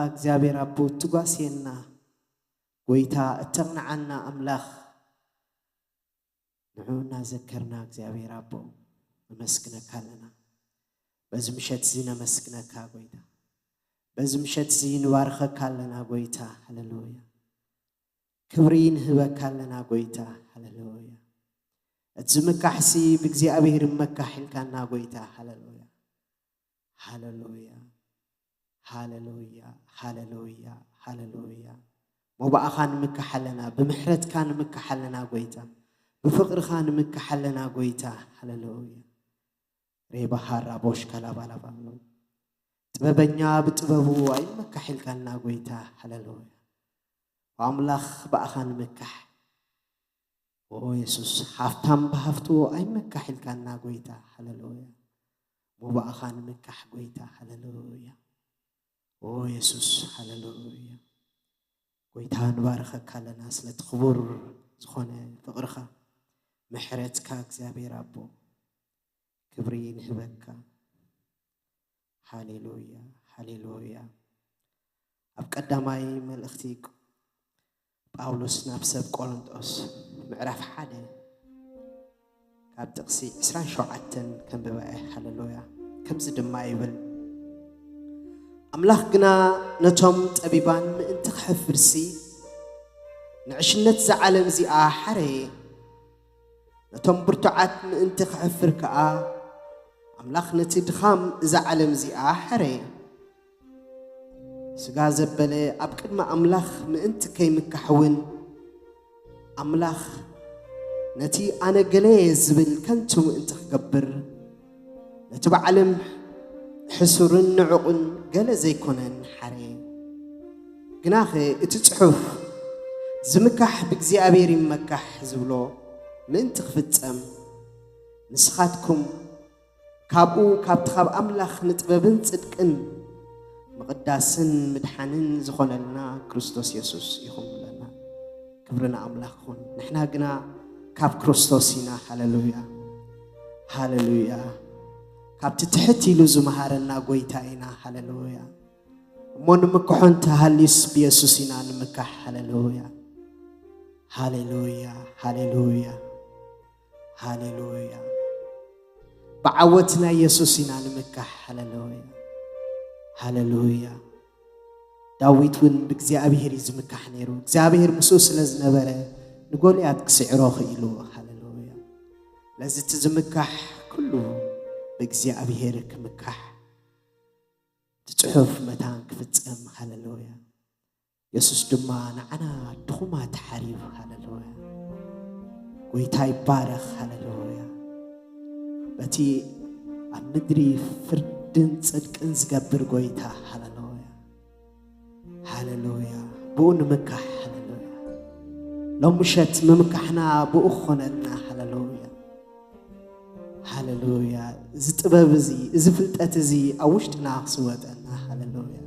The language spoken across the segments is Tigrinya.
እግዚኣብሔር ኣቦ እትጓስየና ጎይታ፣ እተቕንዓና ኣምላኽ፣ ንዑ እናዘከርና እግዚኣብሔር ኣቦ ነመስግነካ ኣለና። በዚ ምሸት እዚ ነመስግነካ ጎይታ፣ በዚ ምሸት እዚ ንባርኸካ ኣለና ጎይታ። ሃሌሉያ። ክብሪ ንህበካ ኣለና ጎይታ። ሃሌሉያ። እቲ ዝምካሕሲ ብእግዚኣብሔር ይመካሕ ኢልካና ጎይታ። ሃሌሉያ፣ ሃሌሉያ፣ ሃሌሉያ፣ ሃሌሉያ፣ ሃሌሉያ። ሞባእኻ ንምካሕ ኣለና፣ ብምሕረትካ ንምካሕ ኣለና ጎይታ፣ ብፍቕርኻ ንምካሕ ኣለና ጎይታ። ሃሌሉያ። ሬባሃራ ቦሽ ካላባላባ ኣሎ። ጥበበኛ ብጥበቡ ኣይመካሕ ኢልካና ጎይታ። ሃሌሉያ። ኣምላኽ ብኣኻ ንምካሕ፣ ኦ የሱስ፣ ሃብታም ብሃፍቱ ኣይመካሕ ኢልካና ጎይታ። ሃሌሉያ። ሞባእኻ ንምካሕ ጎይታ። ሃሌሉያ። ኦ የሱስ፣ ሃሌሉያ። ጎይታ ንባርኸካ ኣለና ስለቲ ክቡር ዝኾነ ፍቕርኻ፣ ምሕረትካ እግዚኣብሔር ኣቦ፣ ክብሪ ንህበካ። ሃሌሉያ፣ ሃሌሉያ። ኣብ ቀዳማይ መልእኽቲ ጳውሎስ ናብ ሰብ ቆሮንጦስ ምዕራፍ ሓደ ካብ ጥቕሲ ዕስራን ሸውዓተን ከንብባ እየ። ሃሌሉያ። ከምዚ ድማ ይብል፣ ኣምላኽ ግና ነቶም ጠቢባን ምእንቲ ክሕፍርሲ ንዕሽነት እዛ ዓለም እዚኣ ሓረየ፣ ነቶም ብርቱዓት ምእንቲ ክሕፍር ከኣ ኣምላኽ ነቲ ድኻም እዛ ዓለም እዚኣ ሓረየ። ስጋ ዘበለ ኣብ ቅድሚ ኣምላኽ ምእንቲ ከይምካሕ እውን ኣምላኽ ነቲ ኣነ ገለየ ዝብል ከንቱ ምእንቲ ክገብር ነቲ ብዓለም ሕሱርን ንዑቕን ገለ ዘይኮነን ሓረየ። ግናኸ እቲ ጽሑፍ ዝምካሕ ብእግዚኣብሔር ይመካሕ ዝብሎ ምእንቲ ክፍጸም ንስኻትኩም ካብኡ ካብቲ ካብ ኣምላኽ ንጥበብን ጽድቅን ምቕዳስን ምድሓንን ዝኾነልና ክርስቶስ የሱስ ኢኹም ብለና። ክብሪ ንኣምላኽ ይኹን። ንሕና ግና ካብ ክርስቶስ ኢና። ሃሌሉያ፣ ሃሌሉያ። ካብቲ ትሕት ኢሉ ዝመሃረና ጎይታ ኢና። ሃሌሉያ። እሞ ንምክሖ እንተሃልዩስ ብየሱስ ኢና ንምካሕ። ሃሌሉያ፣ ሃሌሉያ፣ ሃሌሉያ፣ ሃሌሉያ። ብዓወት ናይ የሱስ ኢና ንምካሕ። ሃሌሉያ፣ ሃሌሉያ። ዳዊት እውን ብእግዚኣብሔር እዩ ዝምካሕ ነይሩ። እግዚኣብሔር ምስኡ ስለ ዝነበረ ንጎልያድ ክስዕሮ ክኢሉ። ሃሌሉያ። ስለዚ እቲ ዝምካሕ ኩሉ ብእግዚኣብሔር ክምካሕ፣ እቲ ጽሑፍ መታን ክፍጸም። ሃሌሉያ። የሱስ ድማ ንዓና ድኹማት ሓሪብ። ሃሌሉያ። ጎይታ ይባረኽ። ሃሌሉያ። በቲ ኣብ ምድሪ ፍርድን ጽድቅን ዝገብር ጎይታ። ሃሌሉያ፣ ሃሌሉያ። ብኡ ንምካሕ። ሃሌሉያ። ሎም ምሸት ምምካሕና ብኡ ክኾነልና። ሃሌሉያ፣ ሃሌሉያ። እዚ ጥበብ እዚ፣ እዚ ፍልጠት እዚ ኣብ ውሽጥና ክስወጠና። ሃሌሉያ።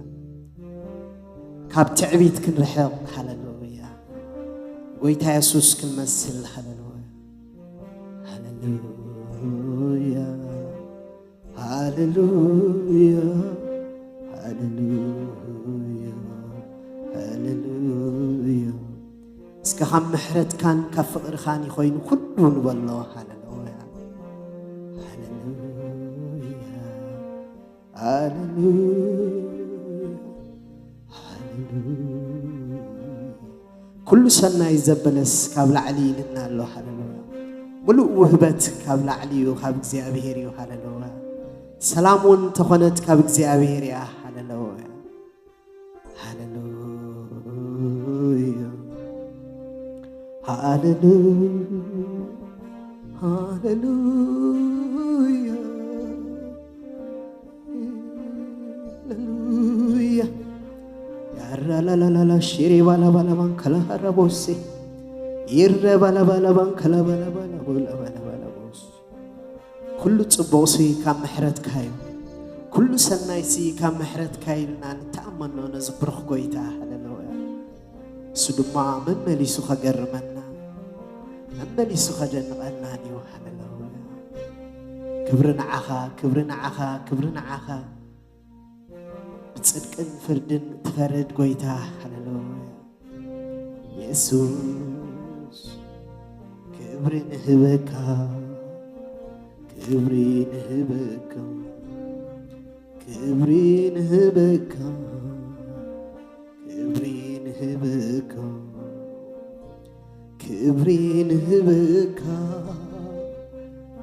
ካብ ትዕቢት ክንርሕቕ። ሃሌሉያ። ጎይታ የሱስ ክንመስል። ሃሌሉያ፣ ሃሌሉያ፣ ሃሌሉያ፣ ሃሌሉያ፣ ሃሌሉያ። እስከ ካብ ምሕረትካን ካብ ፍቕርኻን ይኾይኑ ኩሉ ንበሎ። ሃሌሉያ፣ ሃሌሉያ፣ ሃሌሉያ፣ ሃሌሉያ። ኩሉ ሰናይ ዘበለስ ካብ ላዕሊ ኢልና ኣሎ። ሃሌሉያ። ምሉእ ውህበት ካብ ላዕሊ እዩ፣ ካብ እግዚኣብሔር እዩ። ሃሌሉያ። ሰላም እውን እንተኾነት ካብ እግዚኣብሔር እያ። ሃሌሉያ፣ ሃሌሉያ፣ ሃሌሉያ፣ ሃሌሉያ፣ ሃሌሉያ። ያራላላላላ ሽሬ ባላባላባን ከላሃራቦሴ ይረ ባላባላባን ከላባላባላቦላባላባላቦስ። ኩሉ ጽቡቕሲ ካብ ምሕረትካ እዩ፣ ኩሉ ሰናይሲ ካብ ምሕረትካ እዩ ኢልና ንተኣመኖ ነዚ ብሩኽ ጎይታ። ሃሌሉያ። እሱ ድማ መመሊሱ ከገርመና፣ መመሊሱ ከደንቐናን እዩ። ሃሌሉያ። ክብሪ ንዓኻ፣ ክብሪ ንዓኻ፣ ክብሪ ንዓኻ። እቲ ጽድቅን ፍርድን ትፈርድ ጎይታ። ሃሌሉያ። የሱስ ክብሪ ንህበካ፣ ክብሪ ንህበካ፣ ክብሪ ንህበካ፣ ክብሪ ንህበካ፣ ክብሪ ንህበካ፣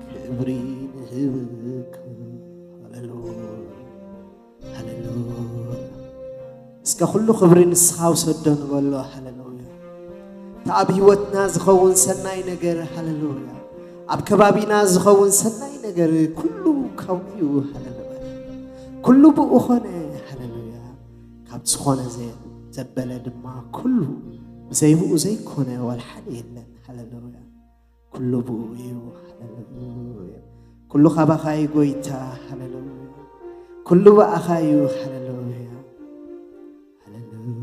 ክብሪ ንህበካ። ሃሌሉያ። ሃሌሉያ። እስከ ኩሉ ክብሪ ንስኻ ውሰዶ ንበሎ። ሃሌሉያ። እቲ ኣብ ህይወትና ዝኸውን ሰናይ ነገር፣ ሃሌሉያ፣ ኣብ ከባቢና ዝኸውን ሰናይ ነገር ኩሉ ካብኡ እዩ። ሃሌሉያ። ኩሉ ብኡ ኾነ። ሃሌሉያ። ካብ ዝኾነ ዘ-፣ ዘበለ ድማ ኩሉ፣ ብዘይ ብኡ ዘይኮነ ዋላ ሓደ የለን። ሃሌሉያ። ኩሉ ብኡ እዩ። ሃሌሉያ። ኩሉ ካባኻ እዩ ጎይታ። ሃሌሉያ። ኩሉ ብኣኻ እዩ። ሃሌሉያ። ሃሌሉያ።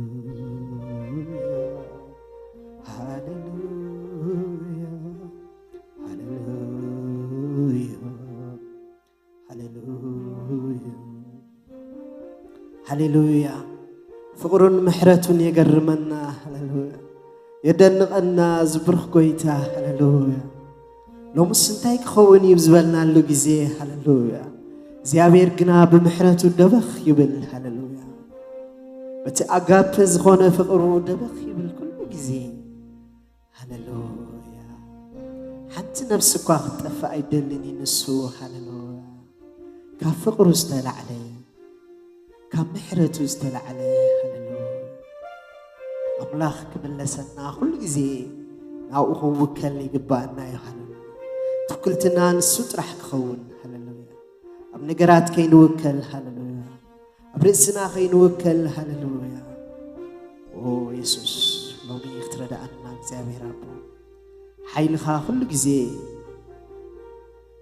ሃሌሉያ። ሃሌሉያ። ሃሌሉያ። ሃሌሉያ። ፍቕሩን ምሕረቱን የገርመና። ሃሌሉያ። የደንቐና ዝብሩኽ ጎይታ። ሃሌሉያ። ሎምስ እንታይ ክኸውን እዩ ዝበልናሉ ግዜ። ሃሌሉያ። እግዚኣብሔር ግና ብምሕረቱ ደበኽ ይብል። ሃሌሉያ። በቲ ኣጋፔ ዝኾነ ፍቕሩ ደበኽ ይብል ኩሉ ግዜ። ሃሌሉያ። ሓንቲ ነፍሲ እኳ ክትጠፍእ ኣይደልን እዩ ንሱ። ሃሌሉያ። ካብ ፍቕሩ ዝተላዕለ፣ ካብ ምሕረቱ ዝተላዕለ፣ ሃሌሉያ፣ ኣምላኽ ክምለሰና ኩሉ ግዜ ናብኡ ክንውከል ይግባኣና እዩ። ሃሌሉያ። ትውክልትና ንሱ ጥራሕ ክኸውን። ሃሌሉያ። ኣብ ነገራት ከይንውከል። ሃሌሉያ። ኣብ ርእስና ከይንውከል። ሃሌሉያ። ኦ የሱስ፣ ሎሚ ክትረዳኣና እግዚኣብሔር ኣቦ፣ ሓይልኻ ኩሉ ግዜ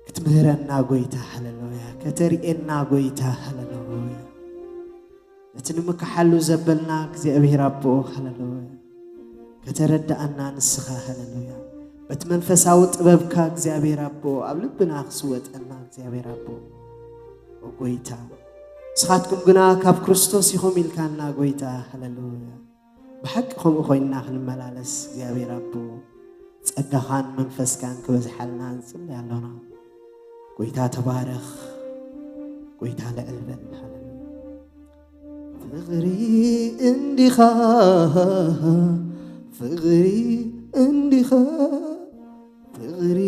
ክትምህረና ጎይታ። ሃሌሉያ። ከተርእየና ጎይታ። ሃሌሉያ። ነቲ ንምክሓሉ ዘበልና እግዚኣብሔር ኣቦ። ሃሌሉያ። ከተረዳኣና ንስኻ። ሃሌሉያ። በቲ መንፈሳዊ ጥበብካ እግዚኣብሔር ኣቦ ኣብ ልብና ክስወጠና እግዚኣብሔር ኣቦ። ኦ ጎይታ፣ ንስኻትኩም ግና ካብ ክርስቶስ ኢኹም ኢልካና ጎይታ። ሃሌሉያ። ብሓቂ ከምኡ ኮይንና ክንመላለስ እግዚኣብሔር ኣቦ ጸጋኻን መንፈስካን ክበዝሓልና ንጽሊ ኣሎና። ጎይታ ተባረኽ። ጎይታ ልዕል በል። ሃሌሉያ። ፍቕሪ እንዲኻ፣ ፍቕሪ እንዲኻ፣ ፍቕሪ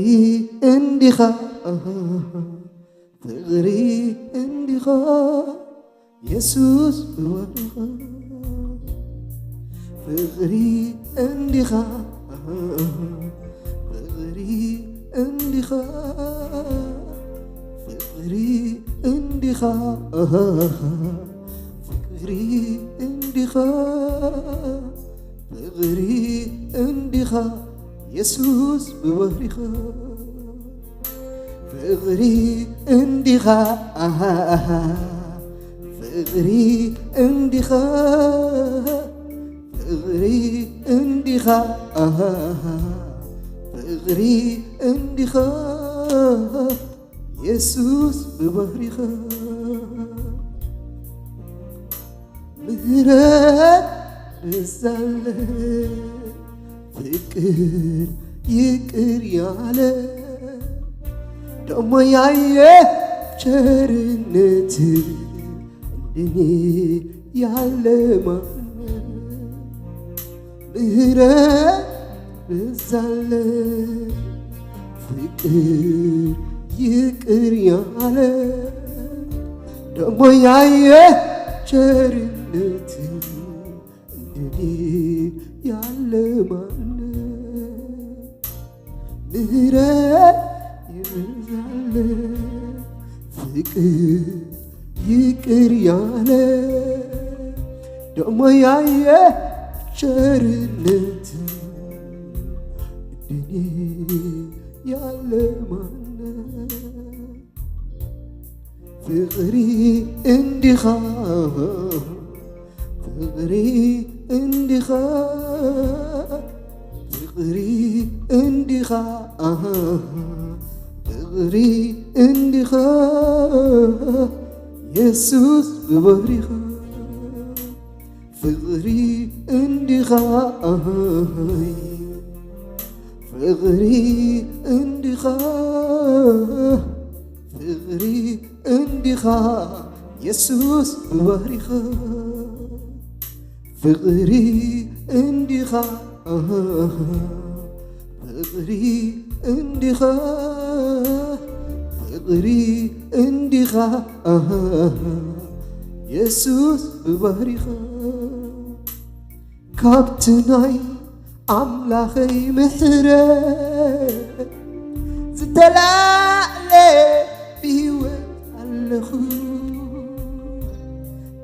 እንዲኻ፣ ፍቕሪ እንዲኻ፣ የሱስ ብወድኻ። ፍቕሪ እንዲኻ፣ ፍቕሪ እንዲኻ፣ ፍቕሪ እንዲኻ፣ ፍቕሪ እንዲኻ፣ ፍቕሪ እንዲኻ፣ የሱስ ብወድኻ። ፍቕሪ እንዲኻ፣ ፍቕሪ እንዲኻ፣ ፍቕሪ እንዲኻ፣ ፍቕሪ እንዲኻ፣ የሱስ ብባህሪኻ። ምህረት በዛለ፣ ፍቅር ይቅር ያለ፣ ደሞ ያየ ቸርነት እንደኔ ያለ ማን? ምህረት በዛለ፣ ፍቅር ይቅር ያለ፣ ደሞ ያየ ቸርነት እንደኔ ያለ ማን? ምህረት ይበዛል፣ ፍቅር ይቅር ያለ፣ ደሞ ያየ ቸርነት እንደኔ ያለ ማን? ፍቅሪ እንዲኻ፣ ፍቅሪ እንዲኻ፣ ፍቅሪ እንዲኻ፣ ፍቅሪ እንዲኻ፣ የሱስ ብባህሪኻ። ፍቕሪ እንዲኻ ፍቕሪ እንዲኻ ፍቕሪ እንዲኻ የሱስ ብባህሪኻ ፍቕሪ እንዲኻ ፍቕሪ እንዲኻ ፍቕሪ እንዲኻ የሱስ ብባህሪኻ ካብቲ ናይ ኣምላኸይ ምሕረት ዝተላዕለ ብህይወት ኣለኹ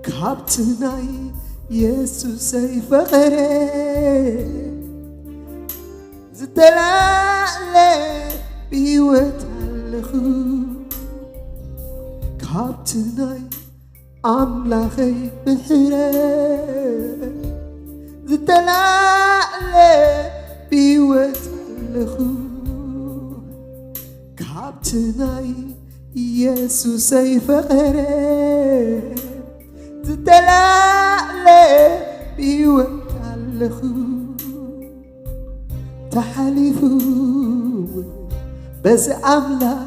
ካብቲ ናይ የሱሰይ ፍቕሪ ዝተላዕለ ብህይወት ኣለኹ ካብቲ ናይ ኣምላኸይ ምሕረት ዝተላዕለ ብህይወት ኣለኹ ካብቲ ናይ የሱሰይ ፍቕሪ ዝተላዕለ ብህይወት ኣለኹ ተሓሊፉ በዚ ኣምላኽ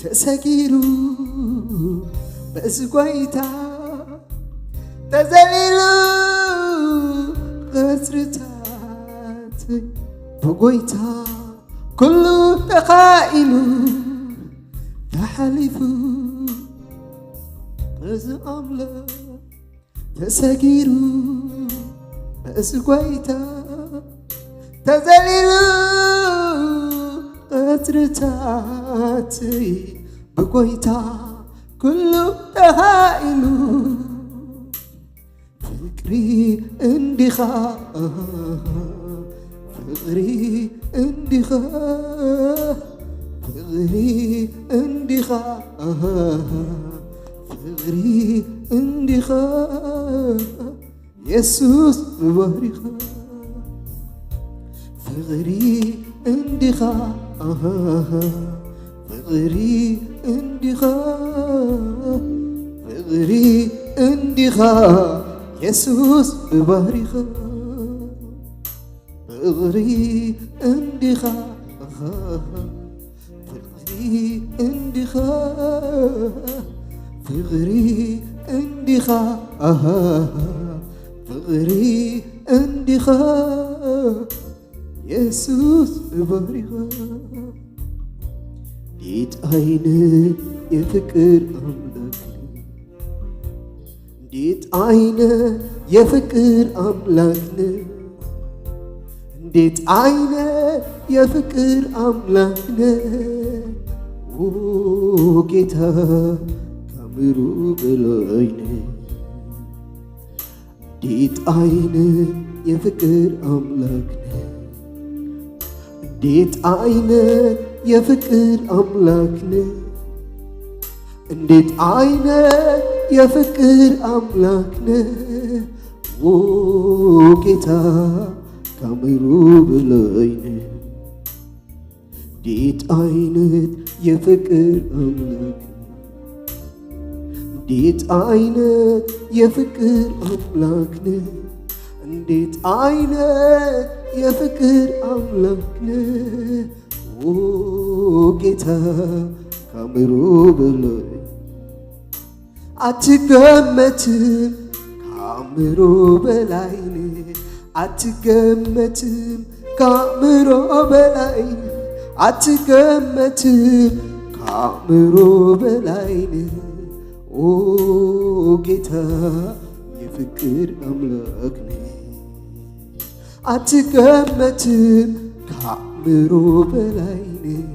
ተሰጊሩ በዚ ጐይታ ተዘሊሉ ቐጽርታት ብጐይታ ኩሉ ተኻኢሉ ተሓሊፉ በዚ ኣምላኽ ተሰጊሩ በዚ ጐይታ ተዘሊሉ ቐጽርታትይ ብጐይታ ኩሉ ተኻኢሉ ፍቕሪ እንዲኻ ፍቕሪ እንዲኻ ፍቕሪ እንዲኻ ፍቕሪ እንዲኻ የሱስ ብባህሪኻ ፍቕሪ እንዲኻ ፍቕሪ እንዲኻ ፍቕሪ እንዲኻ የሱስ ብባህሪኻ ፍቕሪ እንዲኻ ፍቕሪ እንዲኻ ፍቕሪ እንዲኻ ፍቕሪ እንዲኻ የሱስ ብባህሪኻ እንዴት አይነት የፍቅር አምላክ እንዴት አይነት የፍቅር አምላክ ነህ እንዴት አይነት የፍቅር አምላክ ነህ ኦ ጌታ ከምሩ በላይ ነህ እንዴት አይነት የፍቅር አምላክ ነህ እንዴት አይነት የፍቅር አምላክ ነህ እንዴት አይነት የፍቅር አምላክ ነህ ኦ ጌታ ከምሩ በላይ ነህ እንዴት አይነት የፍቅር አምላክ እንዴት አይነት የፍቅር አምላክ ነህ እንዴት አይነት የፍቅር አምላክ ነህ ኦ ጌታ ከምሩ በላይ አትገመትም ከአእምሮ በላይ ነህ አትገመትም ከአእምሮ በላይ ነህ አትገመትም ከአእምሮ በላይ ነህ ኦ ጌታ የፍቅር አምላክ ነህ አትገመትም ከአእምሮ በላይ ነህ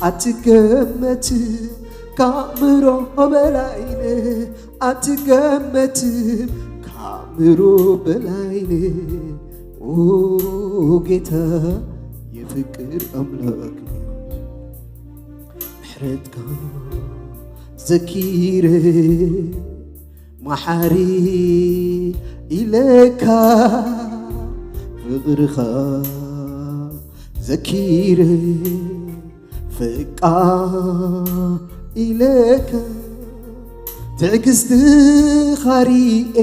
አትገመትም ከአእምሮ በላይ ነህ አትገመትም ከአእምሮ በላይ ነህ ኦ ጌታ የፍቅር አምላክ ነህ ምሕረትካ ዘኪረ መሓሪ ኢለካ ፍቕርኻ ዘኪረ ፍቃ ኢለካ ትዕግስትኻ ሪኤ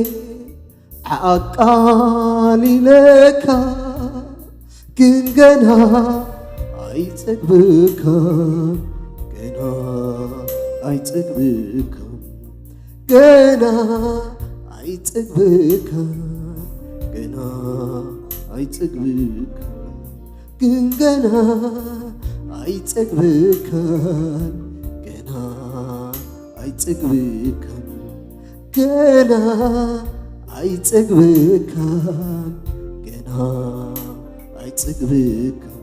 ኣቃሊለካ ግን ገና ኣይጸግብካን፣ ገና ኣይጸግብካን፣ ገና ኣይጸግብካን፣ ገና ኣይጸግብካን፣ ግን ገና ኣይጸግብካን፣ ገና ኣይጸግብካን፣ ገና ኣይጸግብካን፣ ገና ኣይጸግብካን።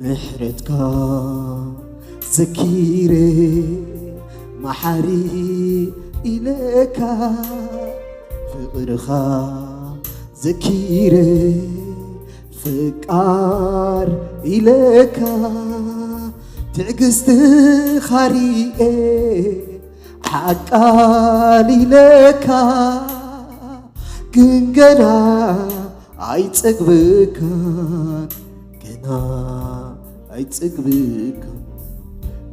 ምሕረትካ ዘኪረ መሓሪ ኢለካ፣ ፍቕርኻ ዘኪረ ፈቃር ኢለካ፣ ትዕግስትኻ ሪኤ ሓቃል ኢለካ፣ ግን ገና ኣይጸግብካን፣ ገና ኣይጸግብካን፣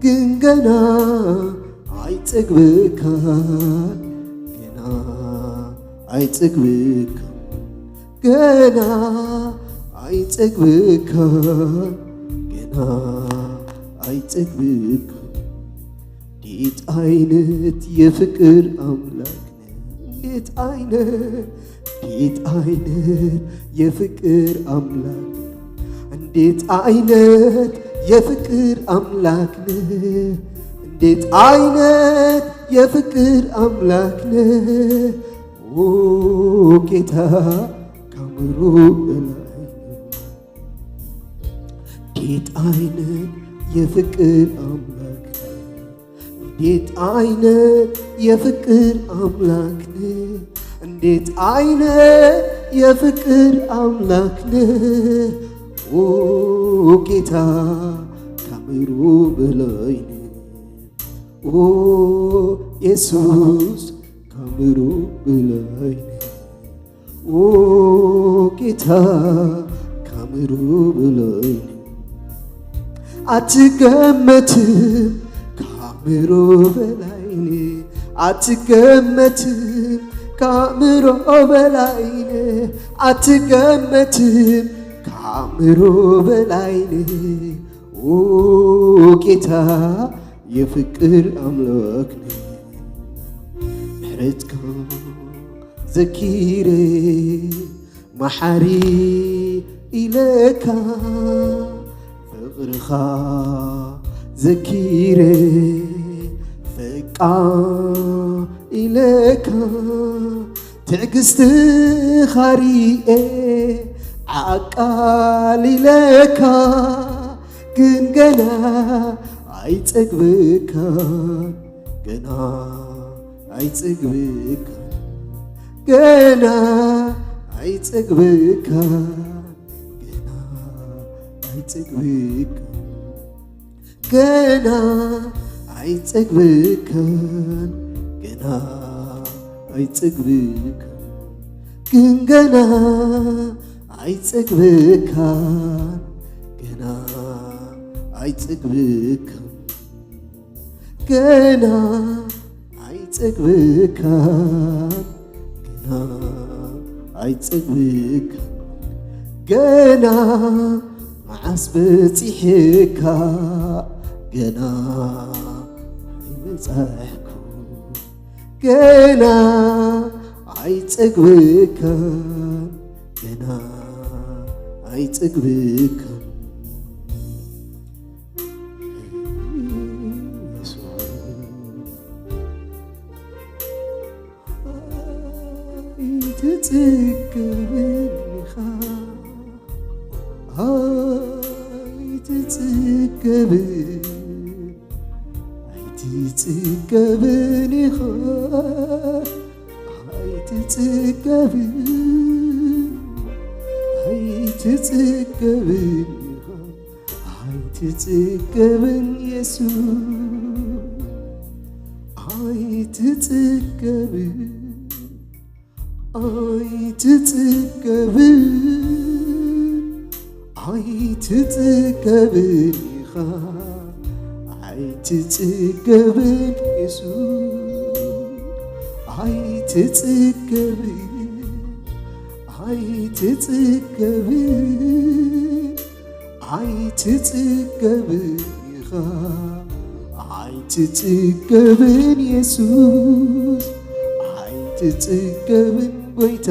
ግን ገና ኣይጸግብካን፣ ገና ኣይጸግብካን፣ ገና ኣይጸግብካን፣ ገና ኣይጸግብካን። እንዴት አይነት የፍቅር አምላክ ነህ! እንዴት አይነት፣ እንዴት አይነት የፍቅር አምላክ፣ እንዴት አይነት የፍቅር አምላክ ነህ! እንዴት አይነት የፍቅር አምላክ ነህ! ኦ ጌታ፣ ከአእምሮ በላይ ነህ። እንዴት አይነት የፍቅር አምላክ ነህ! እንዴት አይነት የፍቅር አምላክ ነህ! እንዴት አይነት የፍቅር አምላክ ነህ! ኦ ጌታ፣ ከአእምሮ በላይ ነህ። ኦ ኢየሱስ፣ ከአእምሮ በላይ ነህ። ኦ ጌታ፣ ከአእምሮ በላይ ነህ። አትገመትም፣ ከአእምሮ በላይ ነህ። አትገመትም፣ ከአእምሮ በላይ ነህ። አትገመትም፣ ከአእምሮ በላይ ነህ። ኦ ጌታ፣ የፍቅር አምላክ ነህ። ምሕረትካ ዘኪረ መሓሪ ኢለካ፣ ፍቕርኻ ዘኪረ ፈቃር ኢለካ፣ ትዕግስትኻ ሪኤ ዓቃል ኢለካ፣ ግን ገና ኣይጸግብካን፣ ገና ኣይጸግብካን፣ ገና ኣይጸግብካን፣ ገና ኣይጸግብካን፣ ገና ኣይጸግብካን፣ ገና ኣይጸግብካን፣ ግን ገና ኣይጸግብካን፣ ገና ኣይጸግብካን፣ ገና ኣይጸግብካን፣ ገና ኣይጸግብካን፣ ገና መዓስ በጺሕካ፣ ገና ኣይበጻሕኩ፣ ገና ኣይጸግብካን፣ ገና ኣይጸግብካን። ኣይትጽገብን ኢኻ፣ ኣይትጽገብን፣ ኣይትጽገብን ኢኻ፣ ኣይትጽገብን፣ ኣይትጽገብን ኢኻ፣ ኣይትጽገብን የሱስ፣ ኣይትጽገብን፣ ኣይትጽገብን፣ ኣይትጽገብን ኢኻ፣ ኣይትጽገብን የሱስ፣ ኣይትጽገብን፣ ኣይትጽገብን ኣይትጽገብን ኢኻ ኣይትጽገብን የሱስ ኣይትጽገብን ጎይታ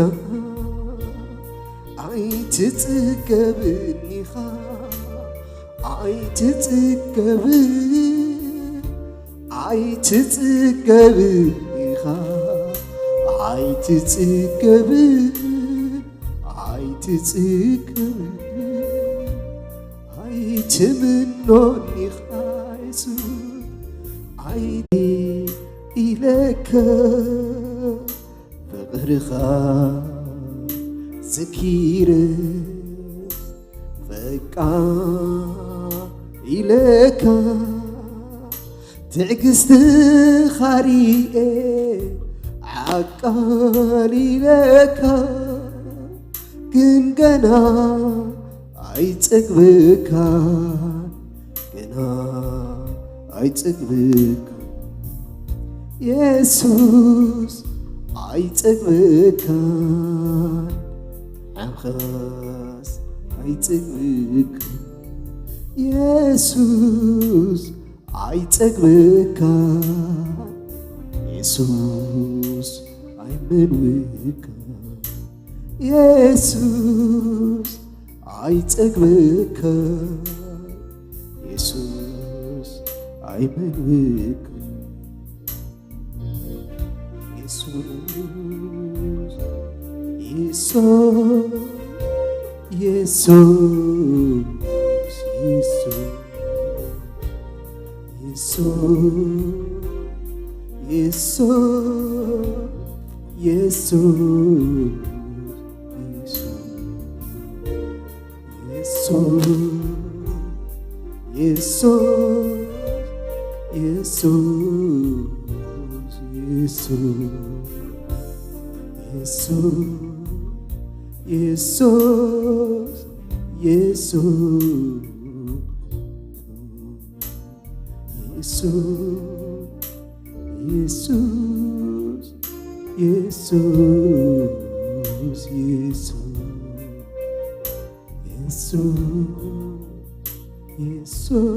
ኣይትጽገብን ኢኻ ኣይትጽገብን ኣይትጽገብን ኢኻ ኣይትጽገብን ኣይትጽገብን ኣይትምኖን ኢኻ የሱስ ኣይ ኢለካ ፍቕርኻ ዘኪረ በቃ ኢለካ ትዕግስትኻ ሪኤ ዓቃል ኢለካ ግን ገና ኣይጸግበካ ገና ኣይጸግበካ የሱስ ኣይጸግበካ ዓኻስ ኣይጸግበካ የሱስ ኣይጸግበካ የሱስ ኣይመልወካ የሱስ ኣይጸግበካ የሱስ ኣይመልወካ የሱስ የሱስ የሱስ የሱስ የሱስ የሱስ የሱስ የሱስ የሱስ የሱስ የሱስ የሱስ የሱስ የሱስ የሱስ የሱስ የሱስ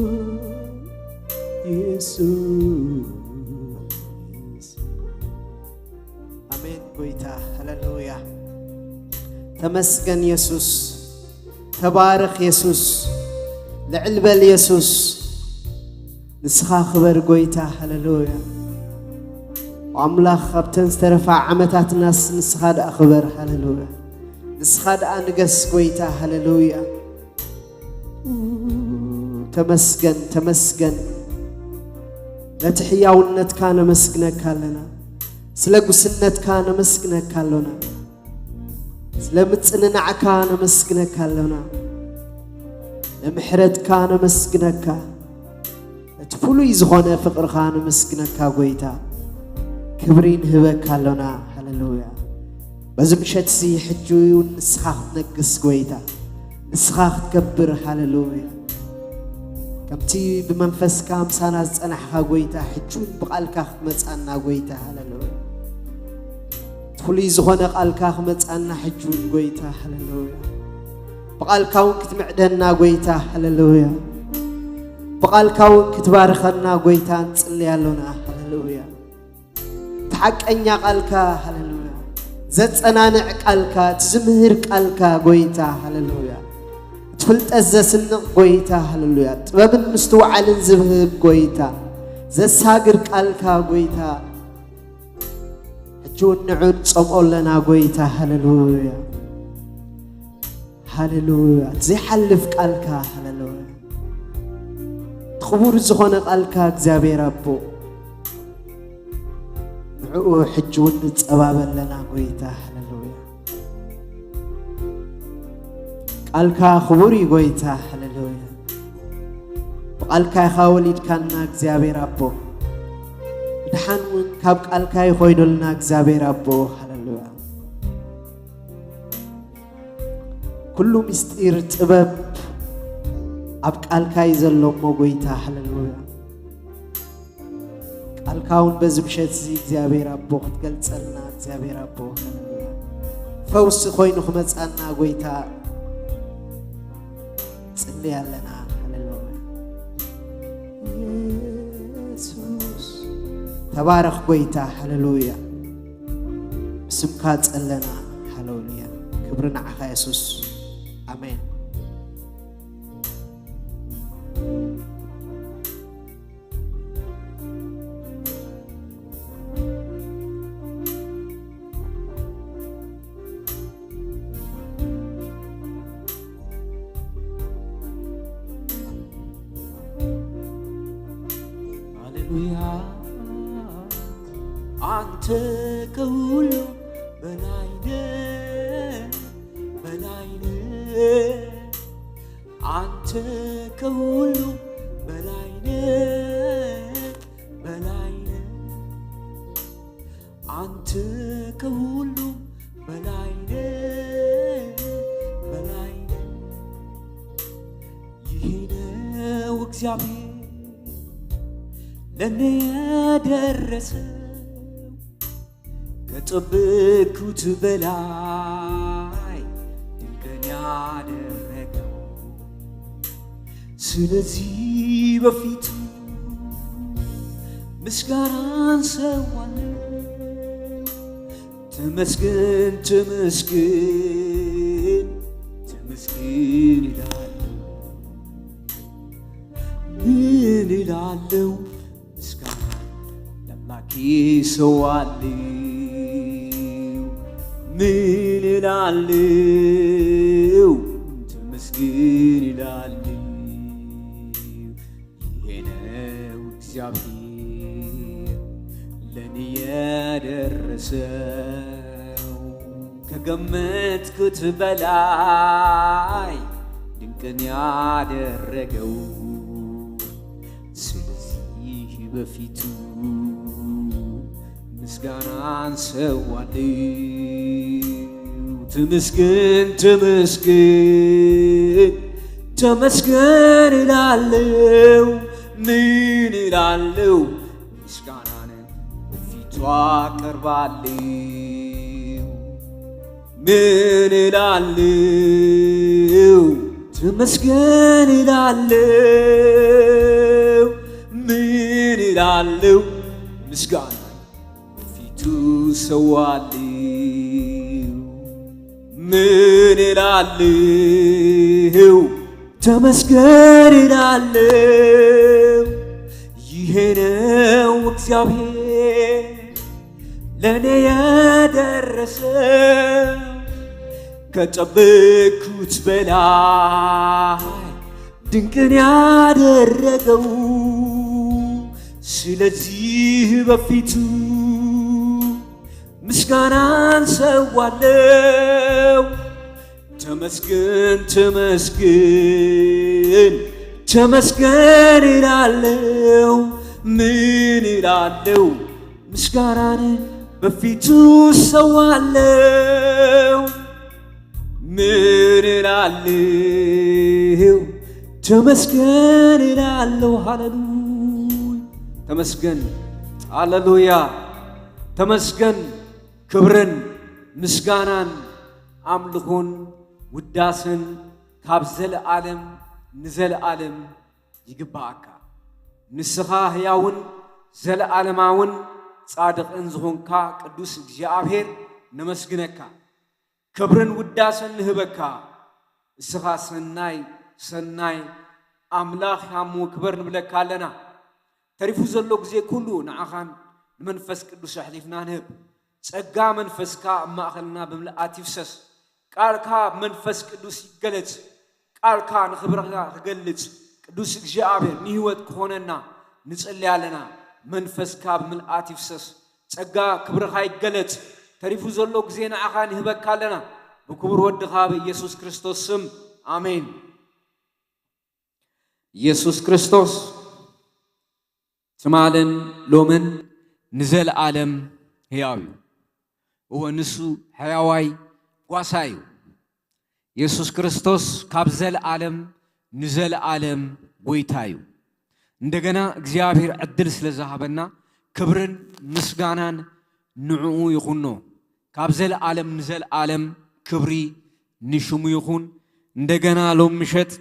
የሱስ ኣሜን። ጎይታ ሃሌሉያ። ተመስገን የሱስ። ተባረኽ የሱስ። ልዕል በል የሱስ። ንስኻ ክበር ጎይታ ሃሌሉያ። ኣምላኽ ኣብተን ዝተረፋ ዓመታትናስ ንስኻ ደኣ ክበር ሃሌሉያ። ንስኻ ደኣ ንገስ ጎይታ ሃሌሉያ። ተመስገን ተመስገን። ነቲ ሕያውነትካ ነመስግነካ ኣለና። ስለ ጉስነትካ ነመስግነካ ኣሎና። ስለ ምጽንናዕካ ነመስግነካ ኣሎና። ንምሕረትካ ነመስግነካ። እቲ ፍሉይ ዝኾነ ፍቕርኻ ነመስግነካ ጎይታ። ክብሪ ንህበካ ኣሎና። ሃሌሉያ። በዚ ምሸት እዚ ሕጂ እውን ንስኻ ክትነግስ ጎይታ። ንስኻ ክትከብር። ሃሌሉያ። ከምቲ ብመንፈስካ ምሳና ዝጸናሕካ ጎይታ ሕጂ እውን ብቓልካ ክትመጻና ጎይታ። ሃሌሉያ። እቲ ፍሉይ ዝኾነ ቃልካ ክመጻና ሕጂ እውን ጎይታ። ሃሌሉያ። ብቓልካ እውን ክትምዕደና ጎይታ። ሃሌሉያ። ብቓልካ እውን ክትባርኸና ጎይታ ንጽሊ ኣሎና። ሃሌሉያ። እቲ ሓቀኛ ቃልካ። ሃሌሉያ። ዘጸናንዕ ቃልካ፣ እቲ ዝምህር ቃልካ ጎይታ። ሃሌሉያ። እቲ ፍልጠት ዘስንቕ ጎይታ። ሃሌሉያ። ጥበብን ምስትውዓልን ዝህብ ጎይታ፣ ዘሳግር ቃልካ ጎይታ። ሕጂ እውን ንዑ ንጸምኦ ኣለና ጎይታ። ሃሌሉያ። ሃሌሉያ። እቲ ዘይሓልፍ ቃልካ። ሃሌሉያ። እቲ ክቡር ዝኾነ ቃልካ እግዚኣብሔር ኣቦ፣ ንዕኡ ሕጂ እውን ንጸባበ ኣለና ጎይታ። ሃሌሉያ። ቃልካ ክቡር እዩ ጎይታ። ሃሌሉያ። ብቓልካ ኢኻ ወሊድካና እግዚኣብሔር ኣቦ፣ ብድሓን እውን ካብ ቃልካ ይኾይኑልና እግዚኣብሔር ኣቦ። ሃሌሉያ። ኩሉ ምስጢር ጥበብ ኣብ ቃልካ እዩ ዘሎ እሞ ጎይታ። ሃሌሉያ። ቃልካ እውን በዚ ምሸት እዚ እግዚኣብሔር ኣቦ ክትገልጸልና እግዚኣብሔር ኣቦ። ሃሌሉያ። እቲ ፈውሲ ኮይኑ ክመጻና ጎይታ ጽሊ ኣለና። ሃሌሉያ። የሱስ ተባረኽ ጎይታ። ሃሌሉያ። ብስምካ ጸለና። ሃሌሉያ። ክብሪ ንዓኻ የሱስ። ኣሜን። ሃሌሉያ። አንተ ከሁሉ በላይ ነህ፣ በላይ ነህ። አንተ ከሁሉ በላይ ነህ፣ በላይ ነህ። አንተ ከሁሉ በላይ ነህ፣ በላይ ነህ። ይሄ ነው እግዚአብሔር ለእኔ ያደረሰው፣ ከጠበቅኩት በላይ ድንቅን ያደረገው። ስለዚህ በፊቱ ምስጋናን ሰዋለሁ። ተመስገን፣ ተመስገን፣ ተመስገን እላለሁ። ምን እላለሁ? ምስጋና ለአምላኬ ሰዋለሁ። ምን እላለሁ? ተመስገን እላለሁ። ይሄ ነው እግዚአብሔር ለእኔ የደረሰው፣ ከገመትኩት በላይ ድንቅን ያደረገው። ስለዚህ በፊቱ ምስጋናን ሰዋለሁ። ተመስገን፣ ተመስገን፣ ተመስገን እላለሁ። ምን እላለሁ? ምስጋናን በፊቱ አቀርባለሁ። ምን እላለሁ? ተመስገን እላለሁ። ምን እላለሁ? ምስጋና በፊቱ ሰዋለሁ። ምን እላለሁ? ተመስገን እላለሁ። ይሄ ነው እግዚአብሔር ለእኔ የደረሰው፣ ከጠበቅኩት በላይ ድንቅን ያደረገው። ስለዚህ በፊቱ ምስጋናን ሰዋለሁ። ተመስገን፣ ተመስገን፣ ተመስገን እላለሁ። ምን እላለሁ? ምስጋናን በፊቱ ሰዋለሁ። ምን እላለሁ? ተመስገን እላለሁ። ሃሌሉያ። ተመስገን። ሃሌሉያ። ተመስገን። ክብርን ምስጋናን ኣምልኾን ውዳሰን ካብ ዘለኣለም ንዘለኣለም ይግባኣካ። ንስኻ ህያውን ዘለኣለማውን ጻድቕን ዝኾንካ ቅዱስ እግዚኣብሔር ነመስግነካ። ክብርን ውዳሰን ንህበካ። እስኻ ሰናይ፣ ሰናይ ኣምላኽ ኢኻ እሞ ክበር ንብለካ ኣለና። ተሪፉ ዘሎ ግዜ ኩሉ ንዓኻን ንመንፈስ ቅዱስ ኣሕሊፍና ንህብ። ጸጋ መንፈስካ ኣብ ማእከልና ብምልኣት ይፍሰስ። ቃልካ መንፈስ ቅዱስ ይገለጽ። ቃልካ ንኽብርኻ ክገልጽ ቅዱስ እግዚኣብሔር ንህይወት ክኾነና ንጽሊ ኣለና። መንፈስካ ብምልኣት ይፍሰስ። ጸጋ ክብርኻ ይገለጽ። ተሪፉ ዘሎ ግዜ ንዓኻ ንህበካ ኣለና። ብክቡር ወድኻ ብኢየሱስ ክርስቶስ ስም። ኣሜን። ኢየሱስ ክርስቶስ ትማልን ሎምን ንዘለኣለም ሕያው እዩ። እወ፣ ንሱ ሕያዋይ ጓሳ እዩ። ኢየሱስ ክርስቶስ ካብ ዘለኣለም ንዘለኣለም ጎይታ እዩ። እንደገና እግዚኣብሔር ዕድል ስለ ዝሃበና ክብርን ምስጋናን ንዕኡ ይኹኖ። ካብ ዘለኣለም ንዘለኣለም ክብሪ ንሽሙ ይኹን። እንደገና ሎም ምሸት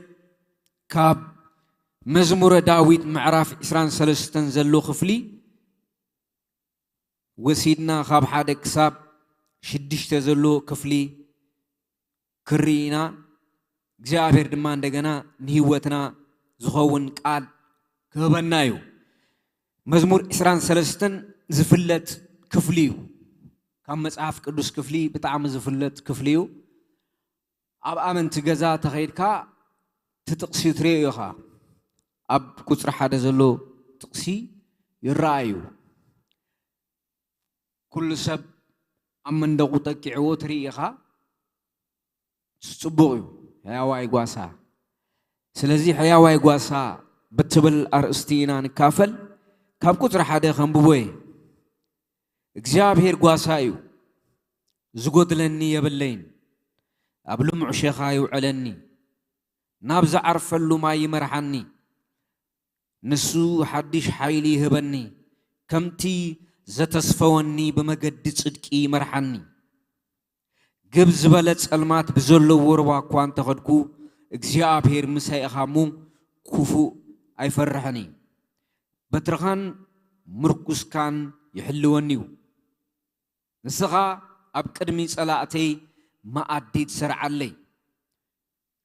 ካብ መዝሙረ ዳዊት ምዕራፍ ዕስራን ሰለስተን ዘሎ ክፍሊ ወሲድና ካብ ሓደ ክሳብ ሽዱሽተ ዘሎ ክፍሊ ክርኢ ኢና። እግዚኣብሔር ድማ እንደገና ንህይወትና ዝኸውን ቃል ክህበና እዩ። መዝሙር ዕስራን ሰለስተን ዝፍለጥ ክፍሊ እዩ። ካብ መጽሓፍ ቅዱስ ክፍሊ ብጣዕሚ ዝፍለጥ ክፍሊ እዩ። ኣብ ኣመንቲ ገዛ ተኸይድካ እቲ ጥቕሲ ትርእዮ ኢኻ። ኣብ ቁጽሪ ሓደ ዘሎ ጥቕሲ ይረኣ እዩ። ኩሉ ሰብ ኣብ መንደቑ ጠቂዕዎ ትርኢ ኢኻ። ጽቡቕ እዩ። ሕያዋይ ጓሳ። ስለዚ ሕያዋይ ጓሳ ብትብል ኣርእስቲ ኢና ንካፈል። ካብ ቁጽሪ ሓደ ከንብቦ እየ። እግዚኣብሔር ጓሳ እዩ፣ ዝጎድለኒ የብለይን። ኣብ ልሙዕ ሸኻ ይውዕለኒ፣ ናብ ዝዓርፈሉ ማይ ይመርሓኒ። ንሱ ሓድሽ ሓይሊ ይህበኒ፣ ከምቲ ዘተስፈወኒ ብመገዲ ጽድቂ ይመርሓኒ። ግብ ዝበለ ጸልማት ብዘለዎ ሩባ እኳ እንተኸድኩ፣ እግዚኣብሔር ምሳይ ኢኻ እሞ ክፉእ ኣይፈርሕን እዩ። በትርኻን ምርኩስካን ይሕልወኒ እዩ። ንስኻ ኣብ ቅድሚ ጸላእተይ መኣዲ ትሰርዓለይ።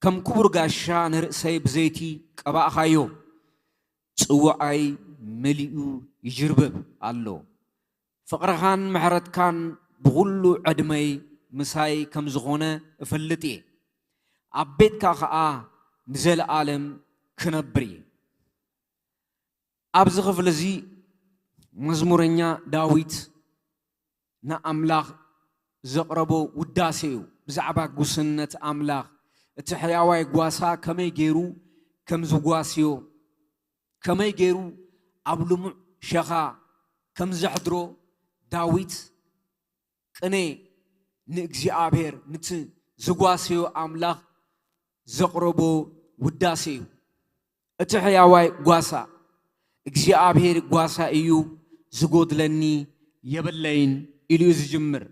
ከም ክቡር ጋሻ ንርእሰይ ብዘይቲ ቀባእኻዮ፣ ጽዋዓይ መሊኡ ይጅርብብ ኣሎ። ፍቕርኻን ምሕረትካን ብኹሉ ዕድመይ ምሳይ ከም ዝኾነ እፈልጥ እየ። ኣብ ቤትካ ኸኣ ንዘለኣለም ክነብር እየ። ኣብዚ ክፍሊ እዚ መዝሙረኛ ዳዊት ንኣምላኽ ዘቕረቦ ውዳሴ እዩ። ብዛዕባ ጉስነት ኣምላኽ፣ እቲ ሕያዋይ ጓሳ ከመይ ገይሩ ከም ዝጓስዮ፣ ከመይ ገይሩ ኣብ ልሙዕ ሸኻ ከም ዘሕድሮ ዳዊት ቅኔ ንእግዚኣብሔር፣ ንቲ ዝጓስዮ ኣምላኽ ዘቕረቦ ውዳሴ እዩ። እቲ ሕያዋይ ጓሳ፣ እግዚኣብሔር ጓሳ እዩ፣ ዝጎድለኒ የብለይን ኢሉ እዩ ዝጅምር።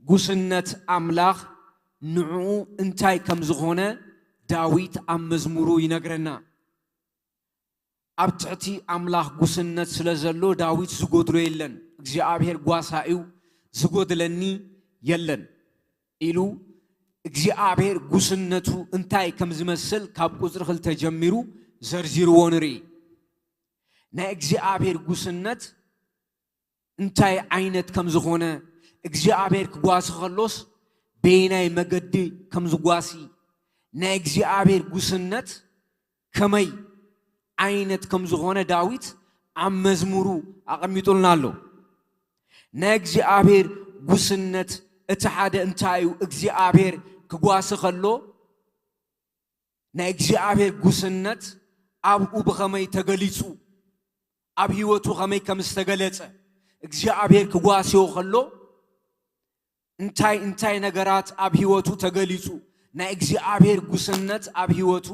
ጉስነት ኣምላኽ ንዕኡ እንታይ ከም ዝኾነ ዳዊት ኣብ መዝሙሩ ይነግረና። ኣብ ትሕቲ ኣምላኽ ጉስነት ስለ ዘሎ ዳዊት ዝጎድሎ የለን። እግዚኣብሔር ጓሳ እዩ፣ ዝጎድለኒ የለን ኢሉ እግዚኣብሔር ጉስነቱ እንታይ ከም ዝመስል ካብ ቁጽሪ ክልተ ጀሚሩ ዘርዚርዎ ንርኢ። ናይ እግዚኣብሔር ጉስነት እንታይ ዓይነት ከም ዝኾነ፣ እግዚኣብሔር ክጓሲ ከሎስ በየናይ መገዲ ከም ዝጓሲ፣ ናይ እግዚኣብሔር ጉስነት ከመይ ዓይነት ከም ዝኾነ ዳዊት ኣብ መዝሙሩ ኣቐሚጡልና ኣሎ። ናይ እግዚኣብሔር ጉስነት እቲ ሓደ እንታይ እዩ? እግዚኣብሔር ክጓሲ ከሎ ናይ እግዚኣብሔር ጉስነት ኣብኡ ብኸመይ ተገሊጹ፣ ኣብ ህይወቱ ኸመይ ከም ዝተገለጸ፣ እግዚኣብሔር ክጓስዮ ከሎ እንታይ እንታይ ነገራት ኣብ ህይወቱ ተገሊጹ፣ ናይ እግዚኣብሔር ጉስነት ኣብ ህይወቱ፣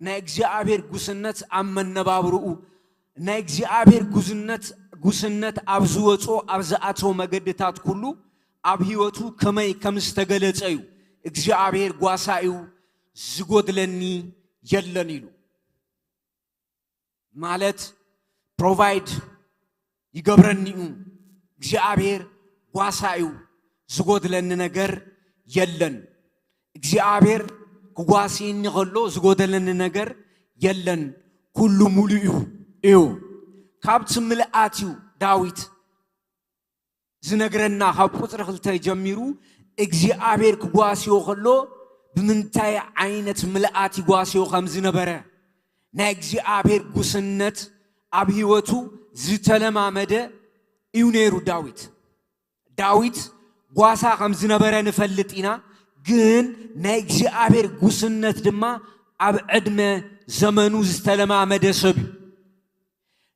ናይ እግዚኣብሔር ጉስነት ኣብ መነባብርኡ፣ ናይ እግዚኣብሔር ጉስነት፣ ጉስነት ኣብ ዝወጾ ኣብ ዝኣተወ መገድታት ኩሉ ኣብ ህይወቱ ከመይ ከም ዝተገለጸ እዩ። እግዚኣብሔር ጓሳ እዩ፣ ዝጎድለኒ የለን ኢሉ። ማለት ፕሮቫይድ ይገብረኒ እዩ። እግዚኣብሔር ጓሳ እዩ፣ ዝጎድለኒ ነገር የለን። እግዚኣብሔር ክጓስየኒ ከሎ ዝጎደለኒ ነገር የለን፣ ኩሉ ሙሉእ እዩ እዩ። ካብቲ ምልኣት እዩ ዳዊት ዝነግረና፣ ካብ ቁጽሪ ክልተ ጀሚሩ እግዚኣብሔር ክጓስዮ ከሎ ብምንታይ ዓይነት ምልኣት ይጓስዮ ከም ዝነበረ፣ ናይ እግዚኣብሔር ጉስነት ኣብ ህይወቱ ዝተለማመደ እዩ ነይሩ ዳዊት። ዳዊት ጓሳ ከም ዝነበረ ንፈልጥ ኢና፣ ግን ናይ እግዚኣብሔር ጉስነት ድማ ኣብ ዕድመ ዘመኑ ዝተለማመደ ሰብ እዩ።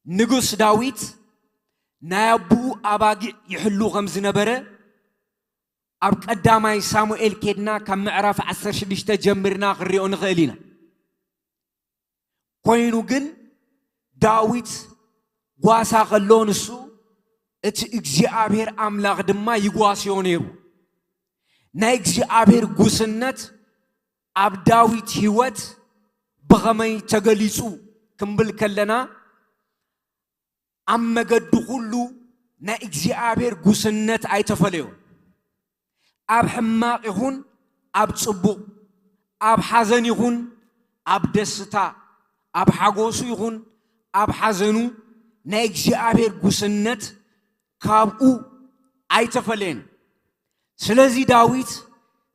ንጉስ ዳዊት ናይ ኣቦኡ ኣባጊዕ ይሕሉ ከም ዝነበረ ኣብ ቀዳማይ ሳሙኤል ኬድና ካብ ምዕራፍ ዓሰርተ ሽዱሽተ ጀሚርና ክንሪኦ ንኽእል ኢና። ኮይኑ ግን ዳዊት ጓሳ ከሎ ንሱ እቲ እግዚኣብሔር ኣምላኽ ድማ ይጓስዮ ነይሩ። ናይ እግዚኣብሔር ጉስነት ኣብ ዳዊት ህይወት ብኸመይ ተገሊጹ ክንብል ከለና፣ ኣብ መገዱ ኩሉ ናይ እግዚኣብሔር ጉስነት ኣይተፈለዮን። ኣብ ሕማቕ ይኹን ኣብ ጽቡቕ፣ ኣብ ሓዘን ይኹን ኣብ ደስታ፣ ኣብ ሓጎሱ ይኹን ኣብ ሓዘኑ ናይ እግዚኣብሔር ጉስነት ካብኡ ኣይተፈለየን። ስለዚ ዳዊት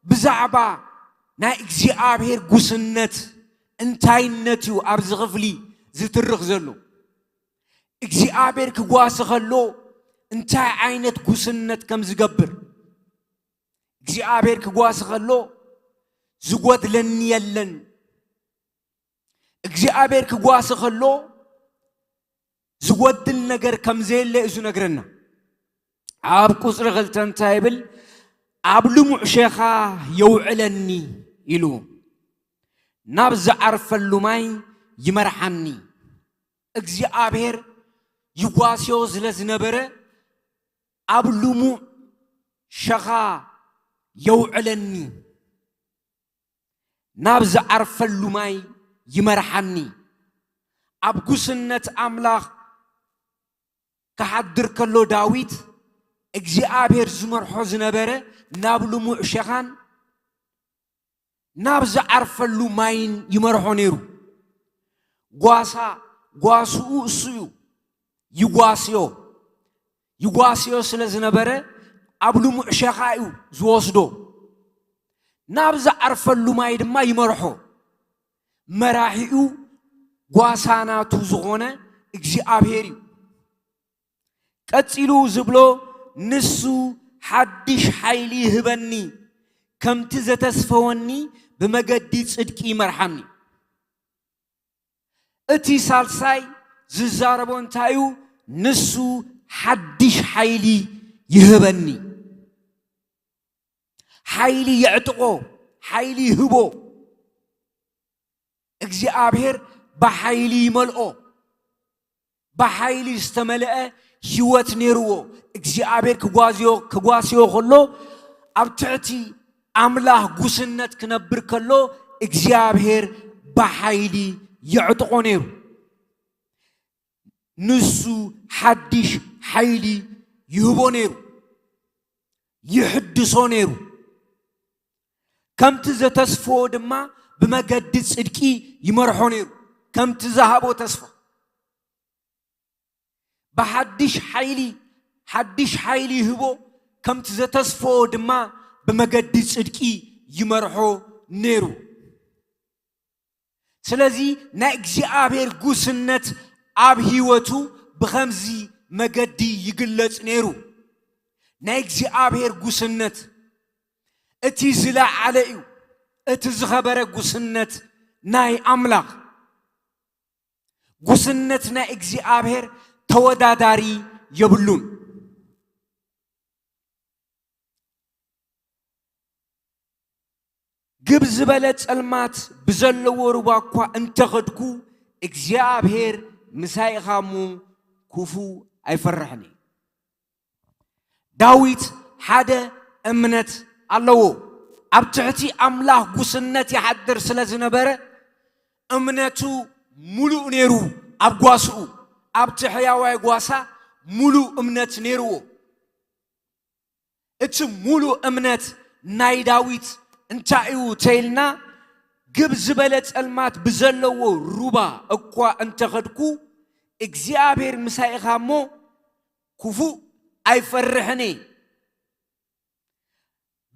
ብዛዕባ ናይ እግዚኣብሔር ጉስነት እንታይነት እዩ ኣብዚ ክፍሊ ዝትርኽ ዘሎ። እግዚኣብሔር ክጓሲ ከሎ እንታይ ዓይነት ጉስነት ከም ዝገብር፣ እግዚኣብሔር ክጓሲ ከሎ ዝጎድለኒ የለን። እግዚኣብሔር ክጓሲ ከሎ ዝጎድል ነገር ከም ዘየለ እዩ ዝነግረና። ኣብ ቁጽሪ ክልተ እንታይ ይብል? "ኣብ ልሙዕ ሸኻ የውዕለኒ" ኢሉ፣ "ናብ ዝዓርፈሉ ማይ ይመርሓኒ።" እግዚኣብሔር ይጓስዮ ስለ ዝነበረ፣ "ኣብ ልሙዕ ሸኻ የውዕለኒ፣ ናብ ዝዓርፈሉ ማይ ይመርሓኒ።" ኣብ ጉስነት ኣምላኽ ክሓድር ከሎ ዳዊት፣ እግዚኣብሔር ዝመርሖ ዝነበረ ናብ ልሙዕ ሸኻን ናብ ዝዓርፈሉ ማይን ይመርሖ ነይሩ። ጓሳ፣ ጓስኡ እሱ እዩ። ይጓስዮ። ይጓስዮ ስለ ዝነበረ ኣብ ልሙዕ ሸኻ እዩ ዝወስዶ። ናብ ዝዓርፈሉ ማይ ድማ ይመርሖ። መራሒኡ ጓሳ ናቱ ዝኾነ እግዚኣብሔር እዩ። ቀጺሉ ዝብሎ፣ "ንሱ ሓድሽ ሓይሊ ይህበኒ፣ ከምቲ ዘተስፈወኒ ብመገዲ ጽድቂ ይመርሓኒ።" እቲ ሳልሳይ ዝዛረቦ እንታይ እዩ? "ንሱ ሓድሽ ሓይሊ ይህበኒ።" ሓይሊ የዕጥቆ፣ ሓይሊ ይህቦ። እግዚኣብሔር ብሓይሊ ይመልኦ። ብሓይሊ ዝተመልአ ህይወት ነይርዎ። እግዚኣብሔር ክጓዝዮ፣ ክጓስዮ ከሎ፣ ኣብ ትሕቲ ኣምላኽ ጉስነት ክነብር ከሎ፣ እግዚኣብሔር ብሓይሊ የዕጥቆ ነይሩ። ንሱ ሓድሽ ሓይሊ ይህቦ ነይሩ፣ ይሕድሶ ነይሩ። ከምቲ ዘተስፍዎ ድማ ብመገዲ ጽድቂ ይመርሖ ነይሩ። ከምቲ ዝሃቦ ተስፋ ብሓድሽ ሓይሊ፣ ሓድሽ ሓይሊ ይህቦ፣ ከምቲ ዘተስፍዎ ድማ ብመገዲ ጽድቂ ይመርሖ ነይሩ። ስለዚ ናይ እግዚኣብሔር ጉስነት ኣብ ህይወቱ ብኸምዚ መገዲ ይግለጽ ነይሩ። ናይ እግዚኣብሔር ጉስነት እቲ ዝለዓለ እዩ፣ እቲ ዝኸበረ ጉስነት ናይ ኣምላኽ። ጉስነት ናይ እግዚኣብሔር ተወዳዳሪ የብሉን። ግብ ዝበለ ጸልማት ብዘለዎ ሩባ እኳ እንተኸድኩ፣ እግዚኣብሔር ምሳይ ኢኻ እሞ ክፉእ ኣይፈርሕን እየ። ዳዊት ሓደ እምነት ኣለዎ። ኣብ ትሕቲ ኣምላኽ ጉስነት ይሓድር ስለ ዝነበረ፣ እምነቱ ሙሉእ ነይሩ። ኣብ ጓስኡ፣ ኣብቲ ሕያዋይ ጓሳ ሙሉእ እምነት ነይርዎ። እቲ ሙሉእ እምነት ናይ ዳዊት እንታይ እዩ ተይልና፣ ግብ ዝበለ ጸልማት ብዘለዎ ሩባ እኳ እንተኸድኩ፣ እግዚኣብሔር ምሳይ ኢኻ እሞ ክፉእ ኣይፈርሕን እየ።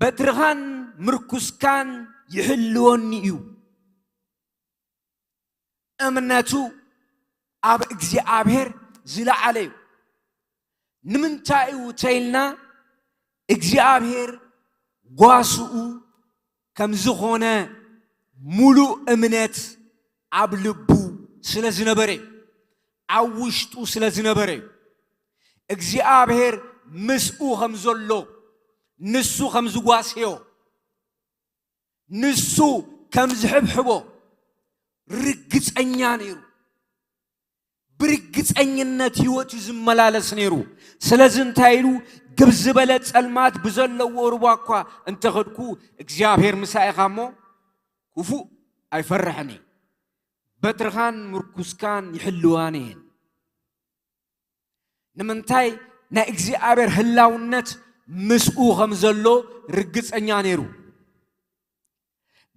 በትርኻን ምርኩስካን ይሕልወኒ እዩ። እምነቱ ኣብ እግዚኣብሔር ዝለዓለ እዩ። ንምንታይ እዩ ተይልና፣ እግዚኣብሔር ጓስኡ ከም ዝኾነ ሙሉእ እምነት ኣብ ልቡ ስለ ዝነበረ እዩ። ኣብ ውሽጡ ስለ ዝነበረ እዩ። እግዚኣብሔር ምስኡ ከም ዘሎ፣ ንሱ ከም ዝጓስዮ፣ ንሱ ከም ዝሕብሕቦ ርግጸኛ ነይሩ። ብርግጸኝነት ህይወት እዩ ዝመላለስ ነይሩ። ስለዚ እንታይ ኢሉ? ግብ ዝበለ ጸልማት ብዘለዎ ሩባ እኳ እንተኸድኩ፣ እግዚኣብሔር ምሳይ ኢኻ እሞ ክፉእ ኣይፈርሕን እየ። በትርኻን ምርኩስካን ይሕልዋን እየን። ንምንታይ? ናይ እግዚኣብሔር ህላውነት ምስኡ ከም ዘሎ ርግጸኛ ነይሩ።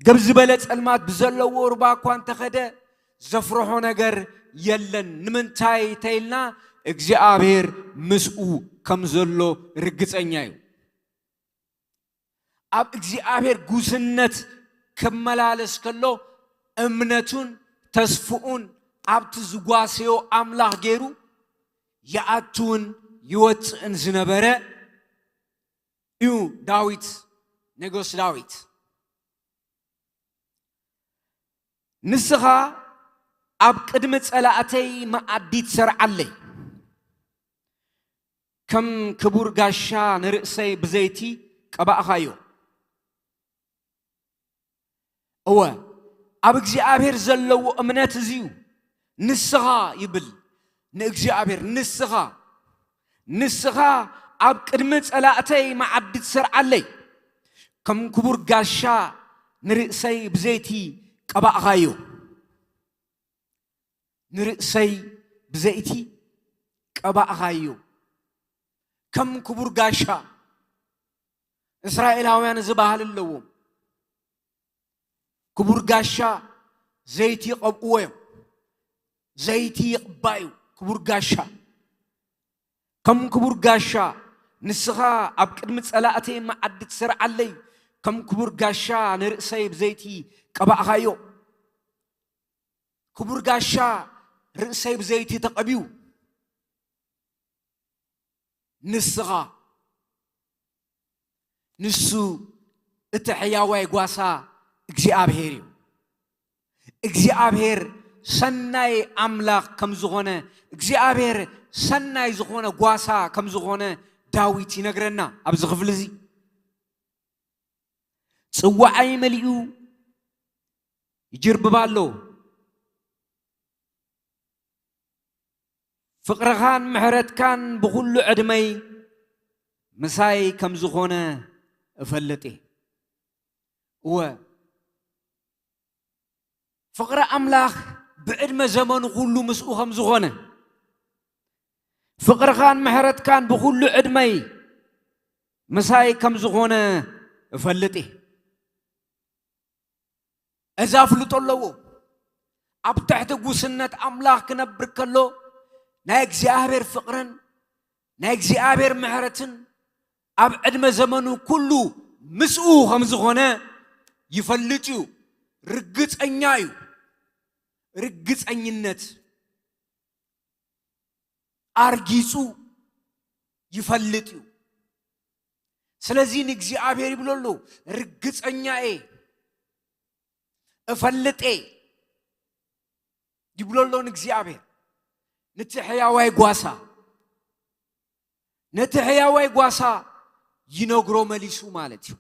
ግብ ዝበለ ጸልማት ብዘለዎ ሩባ እኳ እንተኸደ፣ ዘፍርሖ ነገር የለን። ንምንታይ ተይልና? እግዚኣብሔር ምስኡ ከም ዘሎ ርግጸኛ እዩ። ኣብ እግዚኣብሔር ጉስነት ክመላለስ ከሎ፣ እምነቱን ተስፍኡን ኣብቲ ዝጓሰዮ ኣምላኽ ገይሩ፣ ይኣትውን ይወጽእን ዝነበረ እዩ። ዳዊት፣ ንጉስ ዳዊት፣ ንስኻ ኣብ ቅድሚ ጸላእተይ መኣዲ ትሰርዓለይ፣ ከም ክቡር ጋሻ ንርእሰይ ብዘይቲ ቀባእኻዮ። እወ፣ ኣብ እግዚኣብሔር ዘለዎ እምነት እዚ እዩ። ንስኻ ይብል ንእግዚኣብሔር፣ ንስኻ፣ ንስኻ ኣብ ቅድሚ ጸላእተይ መዓዲ ትሰርዓለይ፣ ከም ክቡር ጋሻ ንርእሰይ ብዘይቲ ቀባእኻዮ። ንርእሰይ ብዘይቲ ቀባእኻዮ። ከም ክቡር ጋሻ፣ እስራኤላውያን እዚ ባህሊ ኣለዎም። ክቡር ጋሻ ዘይቲ ይቐብእዎ እዮም። ዘይቲ ይቕባእ እዩ ክቡር ጋሻ። ከም ክቡር ጋሻ ንስኻ ኣብ ቅድሚ ጸላእተይ መዓዲ ትሰርዓለይ፣ ከም ክቡር ጋሻ ንርእሰይ ብዘይቲ ቀባእኻዮ። ክቡር ጋሻ ርእሰይ ብዘይቲ ተቐብዩ። ንስኻ፣ ንሱ እቲ ሕያዋይ ጓሳ እግዚኣብሔር እዩ። እግዚኣብሔር ሰናይ ኣምላኽ ከም ዝኾነ፣ እግዚኣብሔር ሰናይ ዝኾነ ጓሳ ከም ዝኾነ ዳዊት ይነግረና ኣብዚ ክፍሊ እዚ። ጽዋዓይ መሊኡ ይጅርብብ ኣሎ። ፍቕርኻን ምሕረትካን ብኹሉ ዕድመይ ምሳይ ከም ዝኾነ እፈልጥ እየ። እወ፣ ፍቕሪ ኣምላኽ ብዕድመ ዘመኑ ኩሉ ምስኡ ከም ዝኾነ፣ ፍቕርኻን ምሕረትካን ብኹሉ ዕድመይ ምሳይ ከም ዝኾነ እፈልጥ እየ። እዚ ኣፍልጦ ኣለዎ። ኣብ ትሕቲ ጉስነት ኣምላኽ ክነብር ከሎ፣ ናይ እግዚኣብሔር ፍቕርን ናይ እግዚኣብሔር ምሕረትን ኣብ ዕድመ ዘመኑ ኩሉ ምስኡ ከም ዝኾነ ይፈልጥ እዩ። ርግጸኛ እዩ። ርግጸኝነት ኣርጊጹ ይፈልጥ እዩ። ስለዚ ንእግዚኣብሔር ይብሎ ኣሎ፣ "ርግጸኛ እየ፣ እፈልጥ እየ" ይብሎ ኣሎ ንእግዚኣብሔር። ነቲ ሕያዋይ ጓሳ፣ ነቲ ሕያዋይ ጓሳ ይነግሮ መሊሱ ማለት እዩ።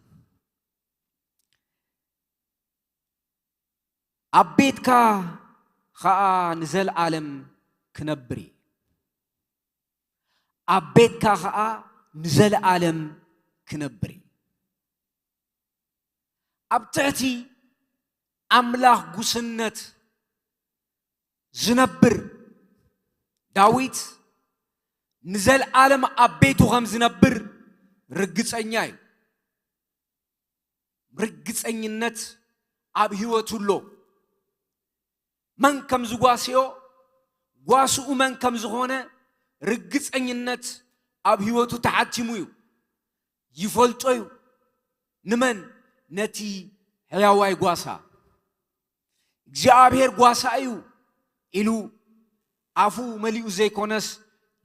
ኣብ ቤትካ ኸኣ ንዘለኣለም ክነብር እየ። ኣብ ቤትካ ኸኣ ንዘለኣለም ክነብር እየ። ኣብ ትሕቲ ኣምላኽ ጉስነት ዝነብር ዳዊት ንዘለኣለም ኣብ ቤቱ ከም ዝነብር ርግጸኛ እዩ። ርግጸኝነት ኣብ ህይወቱ ኣሎ። መን ከም ዝጓስዮ፣ ጓስኡ መን ከም ዝኾነ ርግጸኝነት ኣብ ህይወቱ ተሓቲሙ እዩ። ይፈልጦ እዩ። ንመን? ነቲ ሕያዋይ ጓሳ። "እግዚኣብሔር ጓሳ እዩ" ኢሉ ኣፉ መሊኡ ዘይኮነስ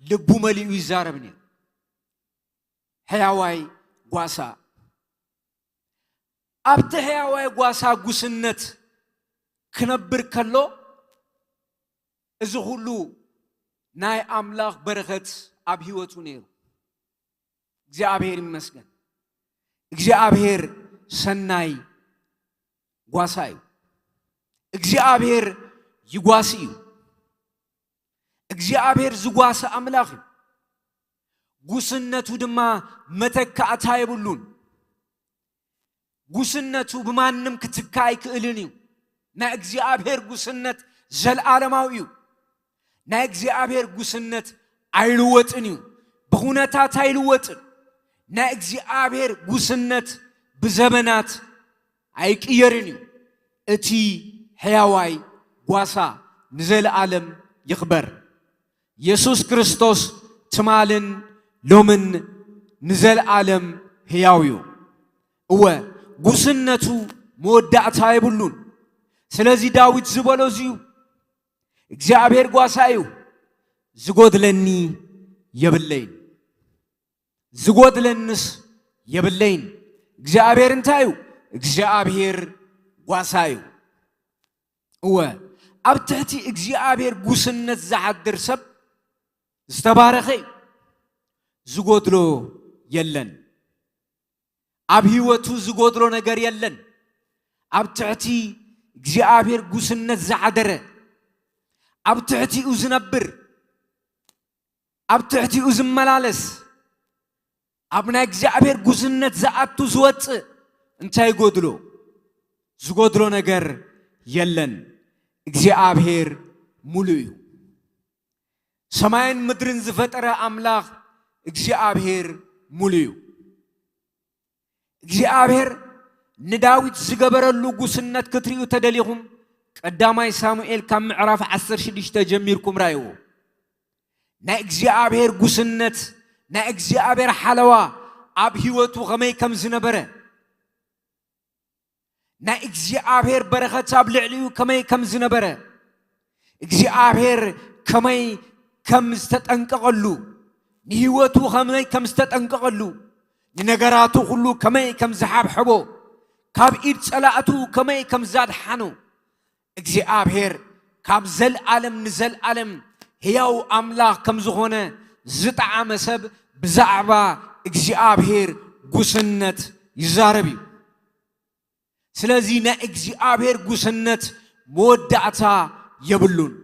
ልቡ መሊኡ ይዛረብ ነይሩ። ሕያዋይ ጓሳ። ኣብቲ ሕያዋይ ጓሳ ጉስነት ክነብር ከሎ፣ እዚ ኩሉ ናይ ኣምላኽ በረኸት ኣብ ህይወቱ ነይሩ። እግዚኣብሔር ይመስገን። እግዚኣብሔር ሰናይ ጓሳ እዩ። እግዚኣብሔር ይጓሲ እዩ። እግዚኣብሔር ዝጓሰ ኣምላኽ እዩ። ጉስነቱ ድማ መተካእታ የብሉን። ጉስነቱ ብማንም ክትካ ኣይክእልን እዩ። ናይ እግዚኣብሔር ጉስነት ዘለዓለማዊ እዩ። ናይ እግዚኣብሔር ጉስነት ኣይልወጥን እዩ። ብኹነታት ኣይልወጥን። ናይ እግዚኣብሔር ጉስነት ብዘበናት ኣይቅየርን እዩ። እቲ ሕያዋይ ጓሳ ንዘለዓለም ይኽበር። የሱስ ክርስቶስ ትማልን ሎምን ንዘለዓለም ሕያው እዩ። እወ፣ ጉስነቱ መወዳእታ የብሉን። ስለዚ ዳዊት ዝበሎ እዚ እዩ፣ እግዚኣብሔር ጓሳ እዩ፣ ዝጎድለኒ የብለይን። ዝጎድለንስ የብለይን። እግዚኣብሔር እንታይ እዩ? እግዚኣብሔር ጓሳ እዩ። እወ፣ ኣብ ትሕቲ እግዚኣብሔር ጉስነት ዝሓድር ሰብ ዝተባረኸ እዩ። ዝጎድሎ የለን። ኣብ ህይወቱ ዝጎድሎ ነገር የለን። ኣብ ትሕቲ እግዚኣብሔር ጉስነት ዝሓደረ፣ ኣብ ትሕቲኡ ዝነብር፣ ኣብ ትሕቲኡ ዝመላለስ፣ ኣብ ናይ እግዚኣብሔር ጉስነት ዝኣቱ ዝወፅእ እንታይ ይጎድሎ? ዝጎድሎ ነገር የለን። እግዚኣብሔር ሙሉእ እዩ። ሰማይን ምድርን ዝፈጠረ ኣምላኽ እግዚኣብሔር ሙሉእ እዩ። እግዚኣብሔር ንዳዊት ዝገበረሉ ጉስነት ክትርእዩ ተደሊኹም፣ ቀዳማይ ሳሙኤል ካብ ምዕራፍ ዓሰርተ ሽዱሽተ ጀሚርኩም ራእይዎ። ናይ እግዚኣብሔር ጉስነት፣ ናይ እግዚኣብሔር ሓለዋ ኣብ ህይወቱ ከመይ ከም ዝነበረ፣ ናይ እግዚኣብሔር በረኸት ኣብ ልዕሊኡ ከመይ ከም ዝነበረ፣ እግዚኣብሔር ከመይ ከም ዝተጠንቀቐሉ፣ ንህይወቱ ከመይ ከም ዝተጠንቀቐሉ፣ ንነገራቱ ኩሉ ከመይ ከም ዝሓብሐቦ፣ ካብ ኢድ ጸላእቱ ከመይ ከም ዛድሓኖ፣ እግዚኣብሔር ካብ ዘልኣለም ንዘልኣለም ሕያው ኣምላኽ ከም ዝኾነ ዝጠዓመ ሰብ ብዛዕባ እግዚኣብሔር ጉስነት ይዛረብ እዩ። ስለዚ ናይ እግዚኣብሔር ጉስነት መወዳእታ የብሉን።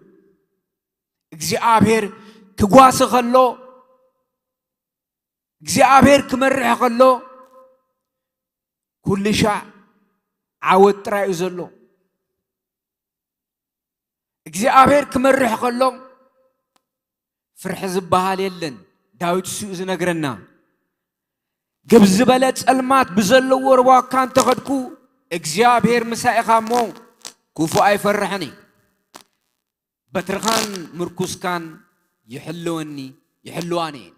እግዚኣብሔር ክጓሲ ከሎ፣ እግዚኣብሔር ክመርሕ ከሎ፣ ኩሉ ሻዕ ዓወት ጥራይ እዩ ዘሎ። እግዚኣብሔር ክመርሕ ከሎ፣ ፍርሒ ዝበሃል የለን። ዳዊት እሱ እዩ ዝነግረና። ግብ ዝበለ ጸልማት ብዘለዎ ርባካ እንተኸድኩ፣ እግዚኣብሔር ምሳይ ኢኻ እሞ፣ ክፉእ ኣይፈርሕን እዩ። በትርኻን ምርኩስካን ይሕልወኒ፣ ይሕልዋኒ እየን።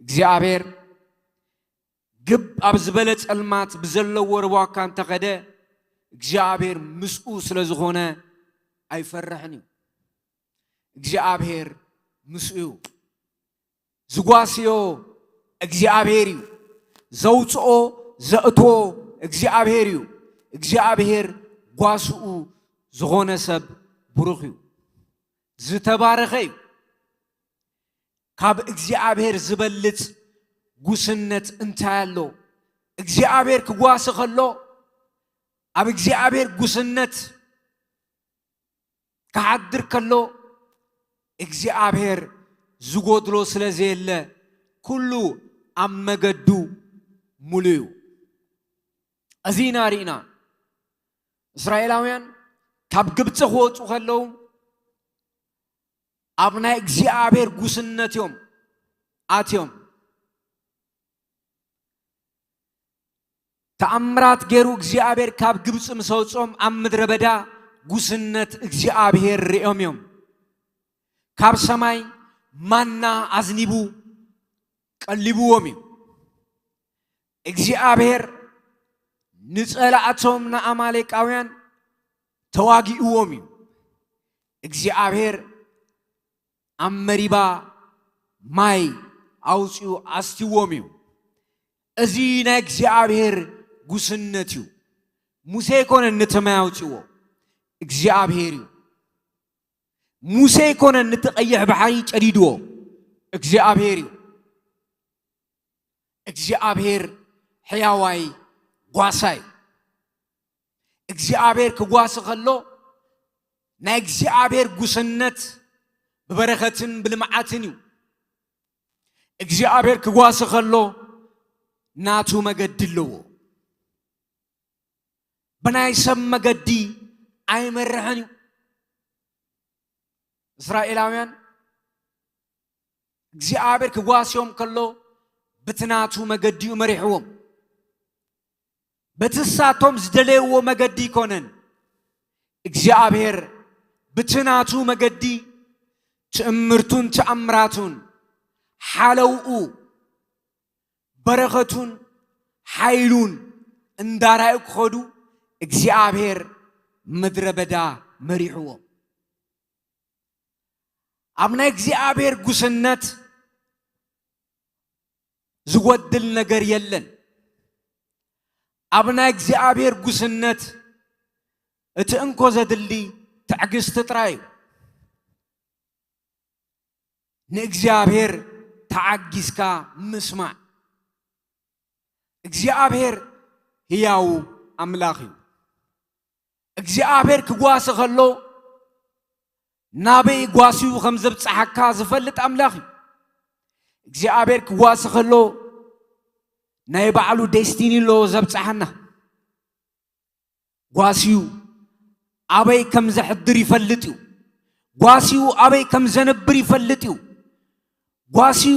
እግዚኣብሔር ግብ ኣብ ዝበለ ጸልማት ብዘለዎ ርባካ እንተኸደ፣ እግዚኣብሔር ምስኡ ስለ ዝኾነ ኣይፈርሕን እዩ። እግዚኣብሔር ምስኡ እዩ። ዝጓስዮ እግዚኣብሔር እዩ። ዘውፅኦ ዘእትዎ እግዚኣብሔር እዩ። እግዚኣብሔር ጓስኡ ዝኾነ ሰብ ብሩኽ እዩ። ዝተባረኸ እዩ። ካብ እግዚኣብሔር ዝበልጽ ጉስነት እንታይ ኣሎ? እግዚኣብሔር ክጓሲ ከሎ፣ ኣብ እግዚኣብሔር ጉስነት ክሓድር ከሎ፣ እግዚኣብሔር ዝጎድሎ ስለ ዘየለ፣ ኩሉ ኣብ መገዱ ሙሉ እዩ። እዚ ኢና ርኢና። እስራኤላውያን ካብ ግብፂ ክወፁ ከለዉ፣ ኣብ ናይ እግዚኣብሔር ጉስነት እዮም ኣትዮም። ተኣምራት ገይሩ እግዚኣብሔር ካብ ግብፂ ምስ ኣውፅኦም፣ ኣብ ምድረ በዳ ጉስነት እግዚኣብሔር ርእዮም እዮም። ካብ ሰማይ ማና ኣዝኒቡ ቀሊብዎም እዩ። እግዚኣብሔር ንጸላእቶም ንኣማሌቃውያን ተዋጊእዎም እዩ። እግዚኣብሔር ኣብ መሪባ ማይ ኣውጺኡ ኣስትይዎም እዩ። እዚ ናይ እግዚኣብሔር ጉስነት እዩ። ሙሴ ኣይኮነን ነቲ ማይ ኣውጺዎ፣ እግዚኣብሔር እዩ። ሙሴ ኣይኮነን ነቲ ቀይሕ ባሕሪ ጨዲድዎ፣ እግዚኣብሔር እዩ። እግዚኣብሔር ሕያዋይ ጓሳ እዩ። እግዚኣብሔር ክጓሲ ከሎ፣ ናይ እግዚኣብሔር ጉስነት ብበረኸትን ብልምዓትን እዩ። እግዚኣብሔር ክጓሲ ከሎ ናቱ መገዲ ኣለዎ። ብናይ ሰብ መገዲ ኣይመርሕን እዩ። እስራኤላውያን እግዚኣብሔር ክጓስዮም ከሎ ብቲ ናቱ መገዲ እዩ መሪሕዎም። በቲ ሳቶም ዝደለይዎ መገዲ ኣይኮነን። እግዚኣብሔር ብቲ ናቱ መገዲ ትእምርቱን ተኣምራቱን ሓለውኡ በረኸቱን ሓይሉን እንዳራዩ ክኸዱ እግዚኣብሔር ምድረ በዳ መሪሕዎም። ኣብ ናይ እግዚኣብሔር ጉስነት ዝጎድል ነገር የለን። ኣብ ናይ እግዚኣብሔር ጉስነት እቲ እንኮ ዘድሊ ትዕግስቲ ጥራይ እዩ። ንእግዚኣብሔር ተዓጊስካ ምስማዕ። እግዚኣብሔር ህያው ኣምላኽ እዩ። እግዚኣብሔር ክጓሲ ከሎ ናበይ ጓስዩ ከም ዘብጽሓካ ዝፈልጥ ኣምላኽ እዩ። እግዚኣብሔር ክጓሲ ከሎ ናይ ባዕሉ ዴስቲኒ ኣሎ ዘብጽሓና። ጓስዩ ኣበይ ከም ዘሕድር ይፈልጥ እዩ። ጓስዩ ኣበይ ከም ዘንብር ይፈልጥ እዩ። ጓስዩ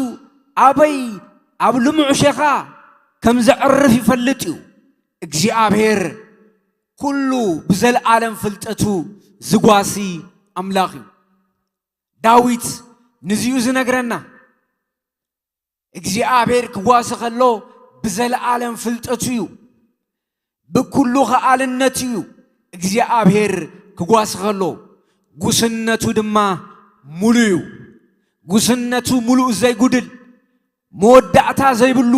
ኣበይ ኣብ ልሙዕ ሸኻ ከም ዘዕርፍ ይፈልጥ እዩ። እግዚኣብሔር ኩሉ ብዘለዓለም ፍልጠቱ ዝጓሲ ኣምላኽ እዩ። ዳዊት ንዚኡ ዝነግረና እግዚኣብሔር ክጓሲ ከሎ ብዘለዓለም ፍልጠቱ እዩ። ብኩሉ ከኣልነቱ እዩ እግዚኣብሔር ክጓሲ ከሎ። ጉስነቱ ድማ ሙሉ እዩ። ጉስነቱ ሙሉእ ዘይጉድል፣ መወዳእታ ዘይብሉ፣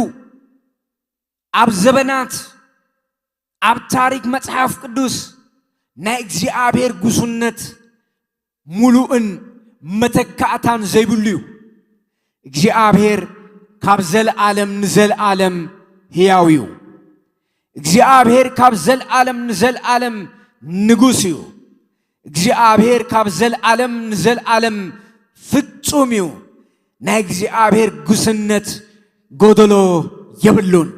ኣብ ዘበናት፣ ኣብ ታሪክ መጽሓፍ ቅዱስ ናይ እግዚኣብሔር ጉስነት ሙሉእን መተካእታን ዘይብሉ እዩ። እግዚኣብሔር ካብ ዘልኣለም ንዘልኣለም ህያው እዩ። እግዚኣብሔር ካብ ዘልኣለም ንዘልኣለም ንጉስ እዩ። እግዚኣብሔር ካብ ዘልኣለም ንዘልኣለም ፍጹም እዩ። ናይ እግዚኣብሔር ጉስነት ጎደሎ የብሉን።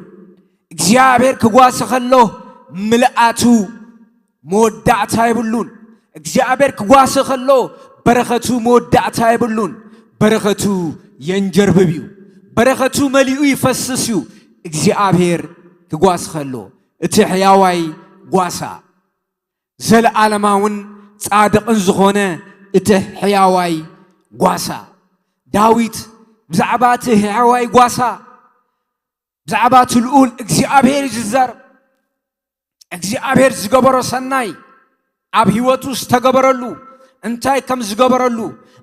እግዚኣብሔር ክጓሲ ከሎ ምልኣቱ መወዳእታ የብሉን። እግዚኣብሔር ክጓሲ ከሎ በረኸቱ መወዳእታ የብሉን። በረኸቱ የንጀርብብ እዩ። በረኸቱ መሊኡ ይፈስስ እዩ። እግዚኣብሔር ክጓሲ ከሎ እቲ ሕያዋይ ጓሳ፣ ዘለዓለማውን ጻድቕን ዝኾነ እቲ ሕያዋይ ጓሳ። ዳዊት ብዛዕባ እቲ ሕያዋይ ጓሳ፣ ብዛዕባ እቲ ልኡል እግዚኣብሔር እዩ ዝዛረብ። እግዚኣብሔር ዝገበሮ ሰናይ፣ ኣብ ህይወቱ ዝተገበረሉ፣ እንታይ ከም ዝገበረሉ፣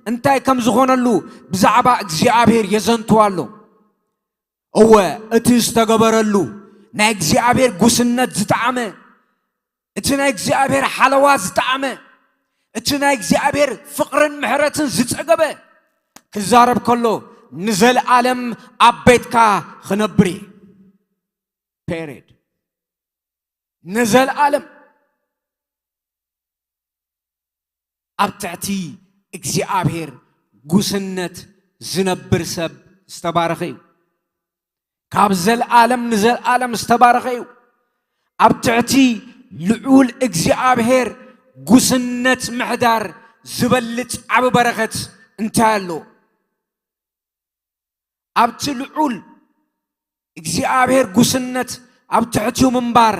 እንታይ ከም ዝኾነሉ ብዛዕባ እግዚኣብሔር የዘንቱ ኣሎ። እወ፣ እቲ ዝተገበረሉ ናይ እግዚኣብሔር ጉስነት ዝጠዓመ፣ እቲ ናይ እግዚኣብሔር ሓለዋ ዝጠዓመ፣ እቲ ናይ እግዚኣብሔር ፍቕርን ምሕረትን ዝጸገበ ክዛረብ ከሎ፣ ንዘለዓለም ኣብ ቤትካ ክነብር እየ። ፔሬድ። ንዘለዓለም ኣብ ትሕቲ እግዚኣብሔር ጉስነት ዝነብር ሰብ ዝተባረኸ እዩ። ካብ ዘልኣለም ንዘልኣለም ዝተባረኸ እዩ። ኣብ ትሕቲ ልዑል እግዚኣብሔር ጉስነት ምሕዳር ዝበልጽ ዓቢ በረኸት እንታይ ኣሎ? ኣብቲ ልዑል እግዚኣብሔር ጉስነት ኣብ ትሕቲኡ ምንባር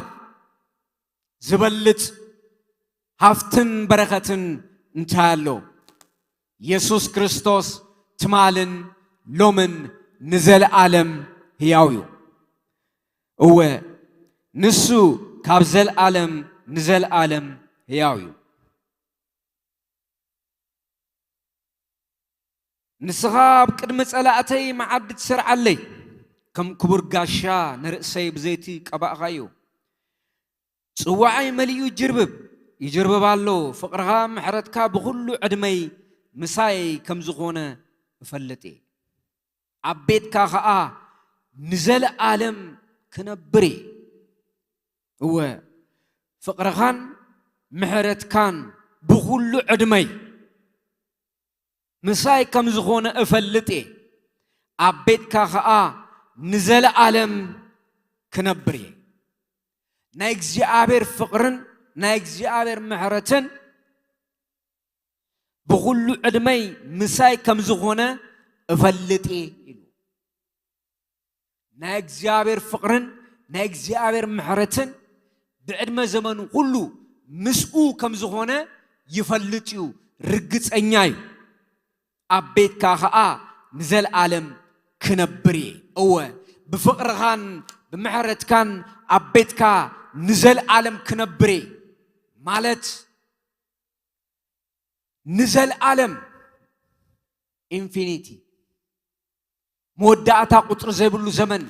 ዝበልጽ ሃፍትን በረኸትን እንታይ ኣሎ? የሱስ ክርስቶስ ትማልን ሎምን ንዘለኣለም ህያው እዩ። እወ፣ ንሱ ካብ ዘልኣለም ንዘልኣለም ህያው እዩ። ንስኻ ኣብ ቅድሚ ጸላእተይ መዓዲ ትሰርዓለይ፣ ከም ክቡር ጋሻ ንርእሰይ ብዘይቲ ቀባእኻዮ። ጽዋዓይ መሊኡ ይጅርብብ፣ ይጅርብብ ኣሎ። ፍቕርኻ ምሕረትካ ብኹሉ ዕድመይ ምሳይ ከም ዝኾነ እፈልጥ እየ። ኣብ ቤትካ ኸኣ ንዘለኣለም ክነብር እየ። እወ፣ ፍቕርኻን ምሕረትካን ብኹሉ ዕድመይ ምሳይ ከም ዝኾነ እፈልጥ እየ፣ ኣብ ቤትካ ኸኣ ንዘለኣለም ክነብር እየ። ናይ እግዚኣብሔር ፍቕርን ናይ እግዚኣብሔር ምሕረትን ብኹሉ ዕድመይ ምሳይ ከም ዝኾነ እፈልጥ እየ ኢሉ። ናይ እግዚኣብሔር ፍቕርን ናይ እግዚኣብሔር ምሕረትን ብዕድመ ዘመኑ ኩሉ ምስኡ ከም ዝኾነ ይፈልጥ እዩ፣ ርግጸኛ እዩ። ኣብ ቤትካ ኸኣ ንዘለኣለም ክነብር እየ። እወ፣ ብፍቕርኻን ብምሕረትካን ኣብ ቤትካ ንዘለኣለም ክነብር እየ ማለት ንዘለኣለም፣ ኢንፊኒቲ፣ መወዳእታ ቁጽሪ ዘይብሉ ዘመን፣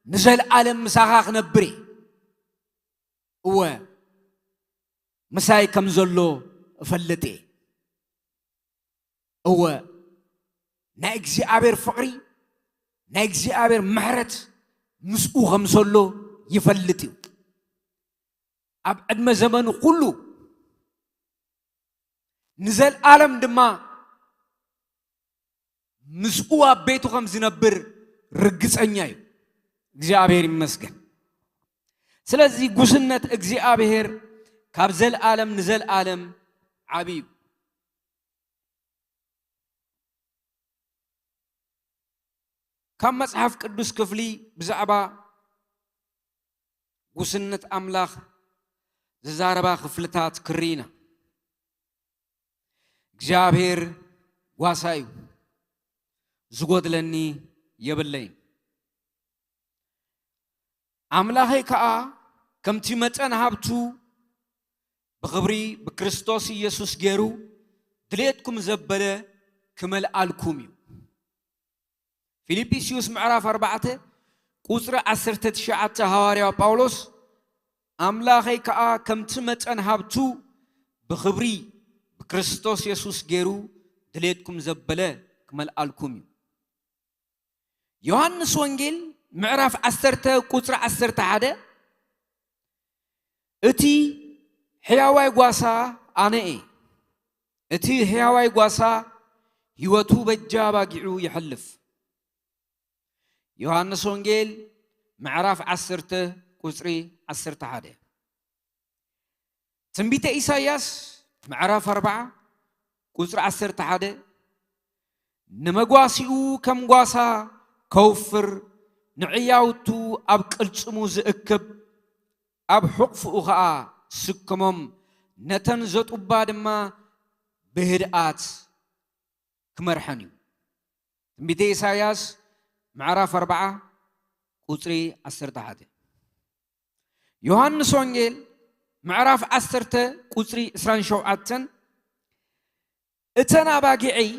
ንዘለኣለም ምሳኻ ክነብር እየ። እወ፣ ምሳይ ከም ዘሎ እፈልጥ እየ። እወ፣ ናይ እግዚኣብሔር ፍቕሪ፣ ናይ እግዚኣብሔር ምሕረት ምስኡ ከም ዘሎ ይፈልጥ እዩ። ኣብ ዕድመ ዘመኑ ኩሉ ንዘለኣለም ድማ ምስኡ ኣብ ቤቱ ከም ዝነብር ርግጸኛ እዩ። እግዚኣብሔር ይመስገን። ስለዚ ጉስነት እግዚኣብሔር ካብ ዘልኣለም ንዘልኣለም ዓቢ እዩ። ካብ መጽሓፍ ቅዱስ ክፍሊ ብዛዕባ ጉስነት ኣምላኽ ዝዛረባ ክፍልታት ክርኢ ኢና። እግዚኣብሔር ጓሳ እዩ፣ ዝጎድለኒ የብለይን። ኣምላኸይ ከኣ ከምቲ መጠን ሃብቱ ብኽብሪ ብክርስቶስ ኢየሱስ ገይሩ ድሌትኩም ዘበለ ክመልኣልኩም እዩ። ፊልጵስዩስ ምዕራፍ ኣርባዕተ ቁጽሪ ዓሰርተ ትሽዓተ ሃዋርያ ጳውሎስ ኣምላኸይ ከኣ ከምቲ መጠን ሃብቱ ብኽብሪ ብክርስቶስ የሱስ ገይሩ ድሌትኩም ዘበለ ክመልኣልኩም እዩ። ዮሃንስ ወንጌል ምዕራፍ ዓሰርተ ቁጽሪ ዓሰርተ ሓደ እቲ ሕያዋይ ጓሳ ኣነ እየ፣ እቲ ሕያዋይ ጓሳ ህይወቱ በጃ ኣባጊዑ የሕልፍ። ዮሃንስ ወንጌል ምዕራፍ ዓሰርተ ቁጽሪ ዓሰርተ ሓደ። ትንቢተ ኢሳይያስ ምዕራፍ ኣርባዓ ቁጽሪ ዓሰርተ ሓደ፣ ንመጓሲኡ ከም ጓሳ ከውፍር፣ ንዕያውቱ ኣብ ቅልጽሙ ዝእክብ፣ ኣብ ሕቑፍኡ ኸኣ ዝስከሞም፣ ነተን ዘጡባ ድማ ብህድኣት ክመርሐን እዩ። ትንቢተ ኢሳይያስ ምዕራፍ ኣርባዓ ቁጽሪ ዓሰርተ ሓደ። ዮሃንስ ወንጌል ምዕራፍ ዓሰርተ ቁጽሪ ዕስራን ሸውዓተን፣ እተን ኣባጊዐይ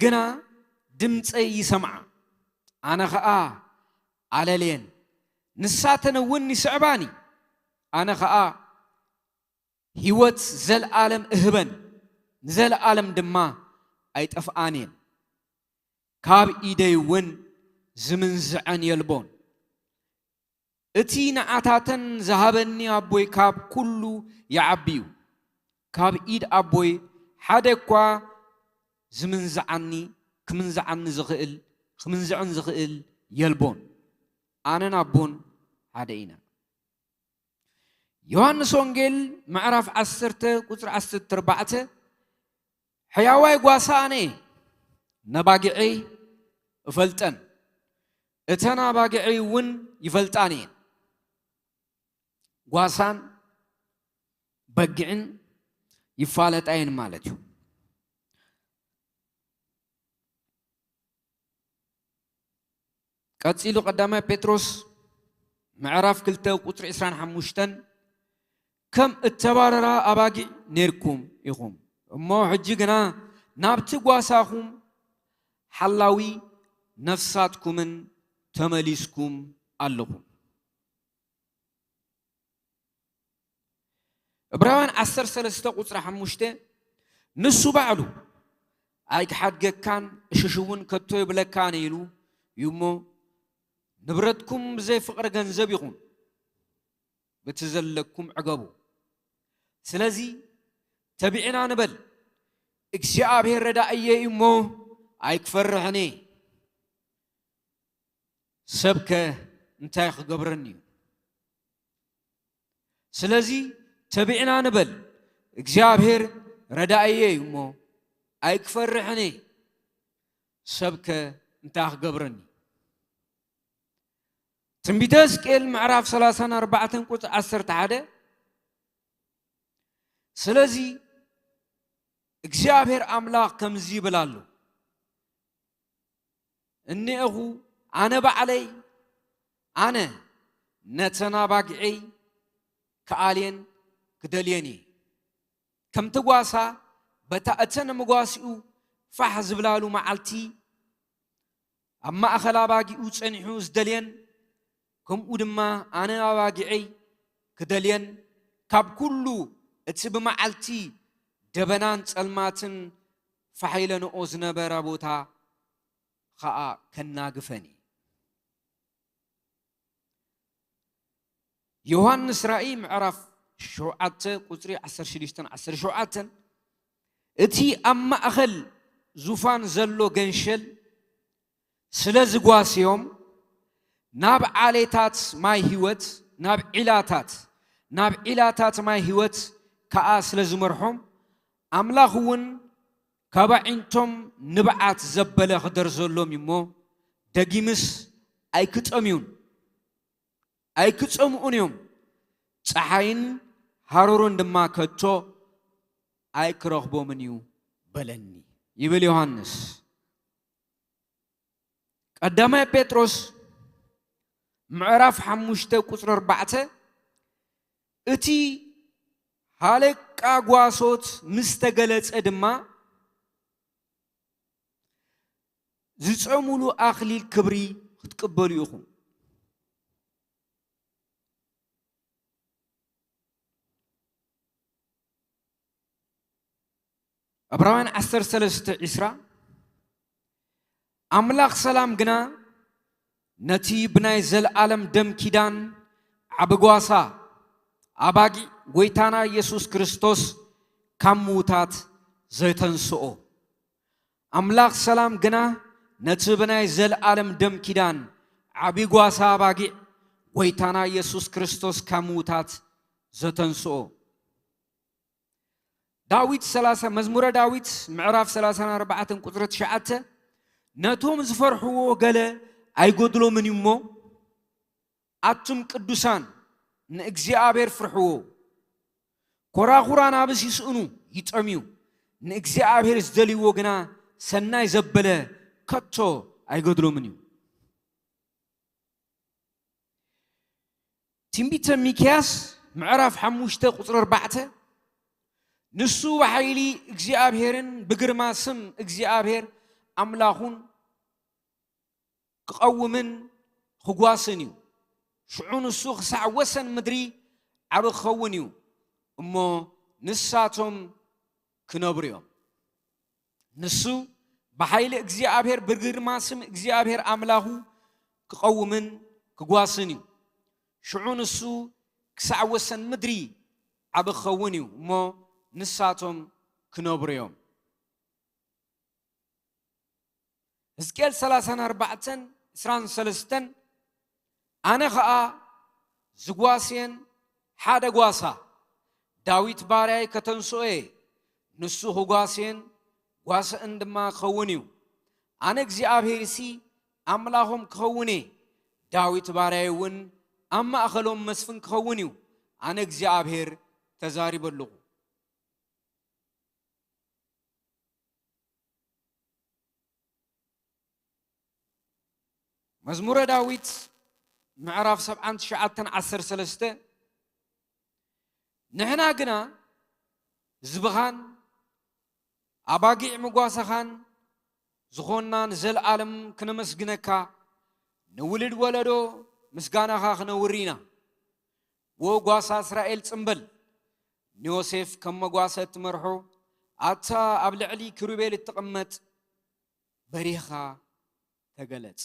ግና ድምፀይ ይሰምዓ፣ ኣነ ኸኣ ኣለልየን፣ ንሳተን እውን ይስዕባኒ፣ ኣነ ኸኣ ህይወት ዘለኣለም እህበን፣ ንዘለኣለም ድማ ኣይጠፍኣን እየን። ካብ ኢደይ እውን ዝምንዝዐን የልቦን። እቲ ንዓታተን ዝሃበኒ ኣቦይ ካብ ኩሉ ይዓቢ እዩ። ካብ ኢድ ኣቦይ ሓደ እኳ ዝምንዝዓኒ፣ ክምንዝዓኒ ዝኽእል፣ ክምንዝዐን ዝኽእል የልቦን። ኣነን ኣቦን ሓደ ኢና። ዮሃንስ ወንጌል ምዕራፍ ዓሰርተ ቁጽሪ ዓሰርተ ኣርባዕተ፣ ሕያዋይ ጓሳ ኣነ እየ፣ ነባጊዐይ እፈልጠን፣ እተን ኣባጊዐይ እውን ይፈልጣን እየን። ጓሳን በጊዕን ይፋለጣ እየን ማለት እዩ። ቀጺሉ ቀዳማይ ጴጥሮስ ምዕራፍ ክልተ ቁጽሪ ዕስራን ሓሙሽተን፣ ከም እተባረራ ኣባጊዕ ኔርኩም ኢኹም፣ እሞ ሕጂ ግና ናብቲ ጓሳኹም ሓላዊ ነፍሳትኩምን ተመሊስኩም ኣለኹም። ዕብራውያን ዓሰርተ ሰለስተ ቁጽሪ ሓሙሽተ፣ ንሱ ባዕሉ ኣይክሓድገካን እሽሽ እውን ከቶ ይብለካን ኢሉ እዩ እሞ፣ ንብረትኩም ብዘይ ፍቕሪ ገንዘብ ይኹን፣ በቲ ዘለኩም ዕገቡ። ስለዚ ተቢዕና ንበል፣ እግዚኣብሔር ረዳእየ እዩ እሞ፣ ኣይክፈርሕን እየ፣ ሰብከ እንታይ ክገብረኒ እዩ? ስለዚ ተቢዕና ንበል፣ እግዚኣብሔር ረዳእየ እዩ እሞ ኣይክፈርሕን እየ፣ ሰብከ እንታይ ክገብረኒ? ትንቢተ ሕዝቅኤል ምዕራፍ ሰላሳን ኣርባዕተን ቁጽሪ ዓሰርተ ሓደ። ስለዚ እግዚኣብሔር ኣምላኽ ከምዚ ይብል ኣሎ፣ እኒአኹ ኣነ ባዕለይ፣ ኣነ ነተን ኣባጊዐይ ክኣልየን ክደልየን እየ። ከምቲ ጓሳ በታ እተን መጓሲኡ ፋሕ ዝብላሉ መዓልቲ ኣብ ማእኸል ኣባጊኡ ጸኒሑ ዝደልየን፣ ከምኡ ድማ ኣነ ኣባጊዐይ ክደልየን፣ ካብ ኩሉ እቲ ብመዓልቲ ደበናን ጸልማትን ፋሕ ኢለንኦ ዝነበረ ቦታ ኸኣ ከናግፈን እየ። ዮሃንስ ራእይ ምዕራፍ ሸውዓተ ቁጽሪ ዓሰርተ ሽዱሽተን ዓሰርተ ሸውዓተን፣ እቲ ኣብ ማእከል ዙፋን ዘሎ ገንሸል ስለ ዝጓስዮም፣ ናብ ዓሌታት ማይ ህይወት፣ ናብ ዒላታት፣ ናብ ዒላታት ማይ ህይወት ከኣ ስለ ዝመርሖም፣ ኣምላኽ እውን ካብ ኣዒንቶም ንብዓት ዘበለ ክደርዘሎም እዩ እሞ፣ ደጊምስ ኣይክጠምዩን ኣይክጸምኡን እዮም፣ ጸሓይን ሃሩርን ድማ ከቶ ኣይክረኽቦምን እዩ በለኒ፣ ይብል ዮሃንስ። ቀዳማይ ጴጥሮስ ምዕራፍ ሓሙሽተ ቁጽሪ ኣርባዕተ፣ እቲ ሃለቃ ጓሶት ምስ ተገለጸ ድማ፣ ዝጸሙሉ ኣኽሊል ክብሪ ክትቅበሉ ኢኹም። ዕብራውያን ዓሰርተ ሰለስተ ዕስራ፣ ኣምላኽ ሰላም ግና ነቲ ብናይ ዘለኣለም ደም ኪዳን ዓቢ ጓሳ ኣባጊዕ ጐይታና ኢየሱስ ክርስቶስ ካብ ምዉታት ዘተንስኦ፣ ኣምላኽ ሰላም ግና ነቲ ብናይ ዘለኣለም ደም ኪዳን ዓቢ ጓሳ ኣባጊዕ ጐይታና ኢየሱስ ክርስቶስ ካብ ምዉታት ዘተንስኦ። ዳዊት ሰላሳ፣ መዝሙረ ዳዊት ምዕራፍ ሰላሳን ኣርባዕተን ቁጽሪ ትሽዓተ፣ ነቶም ዝፈርሕዎ ገለ ኣይጎድሎምን እዩ እሞ፣ ኣቱም ቅዱሳን ንእግዚኣብሔር ፍርሕዎ። ኮራኹር ኣናብስ ይስእኑ ይጠምዩ፣ ንእግዚኣብሔር ዝደልይዎ ግና ሰናይ ዘበለ ከቶ ኣይጎድሎምን እዩ። ትንቢተ ሚክያስ ምዕራፍ ሓሙሽተ ቁጽሪ ኣርባዕተ፣ ንሱ ብሓይሊ እግዚኣብሔርን ብግርማ ስም እግዚኣብሔር ኣምላኹን ክቐውምን ክጓስን እዩ። ሽዑ ንሱ ክሳዕ ወሰን ምድሪ ዓቢ ክኸውን እዩ፣ እሞ ንሳቶም ክነብሩ እዮም። ንሱ ብሓይሊ እግዚኣብሔር ብግርማ ስም እግዚኣብሔር ኣምላኹ ክቐውምን ክጓስን እዩ። ሽዑ ንሱ ክሳዕ ወሰን ምድሪ ዓቢ ክኸውን እዩ፣ እሞ ንሳቶም ክነብሩ እዮም። ሕዝቅኤል ሰላሳን ኣርባዕተን ዕስራን ሰለስተን፣ ኣነ ኸኣ ዝጓስየን ሓደ ጓሳ ዳዊት ባርያይ ከተንስኦ እየ፣ ንሱ ክጓስየን ጓስእን ድማ ክኸውን እዩ። ኣነ እግዚኣብሔርሲ ኣምላኾም ክኸውን እየ፣ ዳዊት ባርያይ እውን ኣብ ማእኸሎም መስፍን ክኸውን እዩ። ኣነ እግዚኣብሔር ተዛሪበ ኣለኹ። መዝሙረ ዳዊት ምዕራፍ ሰብዓን ትሽዓተን ዓሰርተ ሰለስተ፣ ንሕና ግና ህዝብኻን ኣባጊዕ መጓሰኻን ዝኾንና ንዘለኣለም ክነመስግነካ፣ ንውሉድ ወለዶ ምስጋናኻ ክነውሪ ኢና። ወ ጓሳ እስራኤል ጽምበል፣ ንዮሴፍ ከም መጓሰ እትመርሖ፣ ኣታ ኣብ ልዕሊ ኪሩቤል እትቕመጥ፣ በሪኻ ተገለጽ።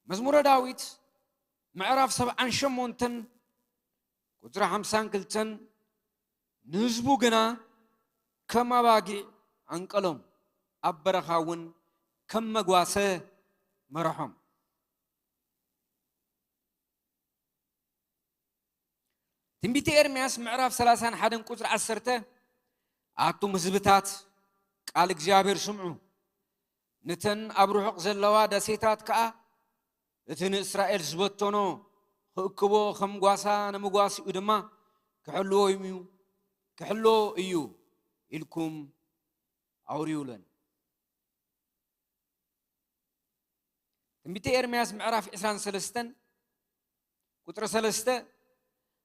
መዝሙረ ዳዊት ምዕራፍ ሰብዓን ሸሞንተን ቁጽሪ ሓምሳን ክልተን፣ ንህዝቡ ግና ከም ኣባጊዕ ኣንቀሎም፣ ኣብ በረኻ እውን ከም መጓሰ መርሖም። ትንቢተ ኤርምያስ ምዕራፍ ሰላሳን ሓደን ቁጽሪ ዓሰርተ፣ ኣቱም ህዝብታት፣ ቃል እግዚኣብሔር ስምዑ፣ ነተን ኣብ ርሑቕ ዘለዋ ደሴታት ከኣ፣ እቲ ንእስራኤል ዝበተኖ ክእክቦ፣ ከም ጓሳ ንምጓሲኡ ድማ ክሕልዎ እዩ፣ ክሕልዎ እዩ ኢልኩም ኣውርዩለን። ትንቢተ ኤርምያስ ምዕራፍ ዕስራን ሰለስተን ቁጽሪ ሰለስተ፣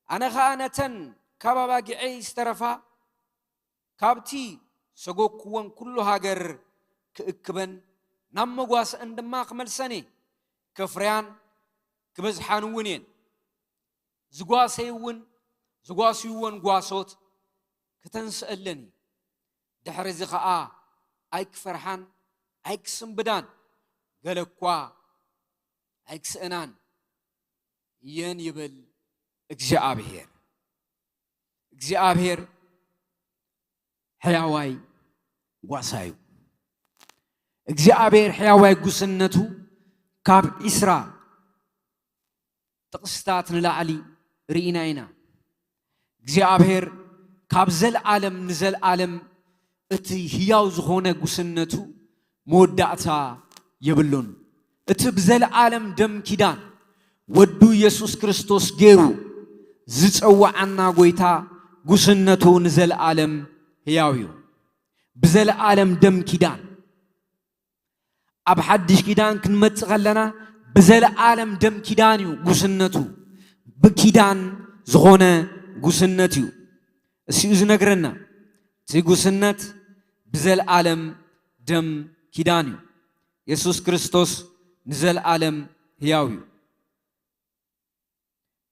ኣነ ኸኣ ነተን ካብ ኣባጊዐይ ዝተረፋ፣ ካብቲ ሰጎግኩወን ኩሉ ሃገር ክእክበን፣ ናብ መጓሰአን ድማ ክመልሰን እየ። ከፍርያን ክበዝሓን እውን እየን። ዝጓሰይውን ዝጓስይወን ጓሶት ክተንስአለን እዩ። ድሕሪ እዚ ኸኣ ኣይክፈርሓን ኣይክስንብዳን፣ ገለ እኳ ኣይክስእናን እየን ይብል እግዚኣብሔር። እግዚኣብሔር ሕያዋይ ጓሳ እዩ። እግዚኣብሔር ሕያዋይ ጉስነቱ ካብ ዒስራ ጥቕስታት ንላዕሊ ርኢና ኢና። እግዚኣብሔር ካብ ዘለዓለም ንዘለዓለም እቲ ህያው ዝኾነ ጉስነቱ መወዳእታ የብሉን። እቲ ብዘለዓለም ደም ኪዳን ወዱ ኢየሱስ ክርስቶስ ገይሩ ዝጸውዓና ጐይታ ጉስነቱ ንዘለዓለም ህያው እዩ። ብዘለዓለም ደም ኪዳን ኣብ ሓድሽ ኪዳን ክንመጽእ ከለና ብዘለዓለም ደም ኪዳን እዩ ጉስነቱ። ብኪዳን ዝኾነ ጉስነት እዩ። እሱ እዩ ዝነግረና። እቲ ጉስነት ብዘለዓለም ደም ኪዳን እዩ። የሱስ ክርስቶስ ንዘለዓለም ህያው እዩ።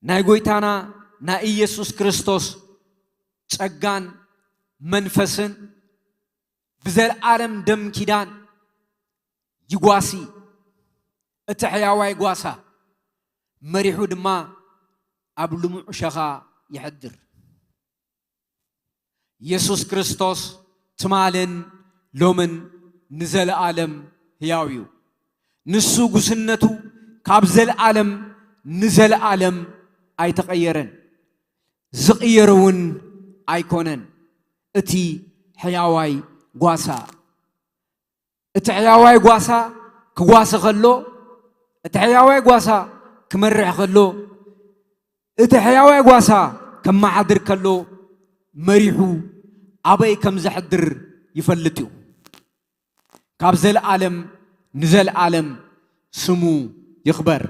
ናይ ጐይታና ናይ ኢየሱስ ክርስቶስ ጸጋን መንፈስን ብዘለዓለም ደም ኪዳን ይጓሲ። እቲ ሕያዋይ ጓሳ መሪሑ ድማ ኣብ ልሙዕ ሸኻ ይሐድር። የሱስ ክርስቶስ ትማልን ሎምን ንዘለዓለም ህያው እዩ። ንሱ ጉስነቱ ካብ ዘለዓለም ንዘለዓለም ኣይተቐየረን፣ ዝቕየር እውን ኣይኮነን። እቲ ሕያዋይ ጓሳ፣ እቲ ሕያዋይ ጓሳ ክጓሲ ኸሎ፣ እቲ ሕያዋይ ጓሳ ክመርሕ ኸሎ፣ እቲ ሕያዋይ ጓሳ ከመሓድር ከሎ፣ መሪሑ ኣበይ ከም ዘሕድር ይፈልጥ እዩ። ካብ ዘለዓለም ንዘለዓለም ስሙ ይኽበር።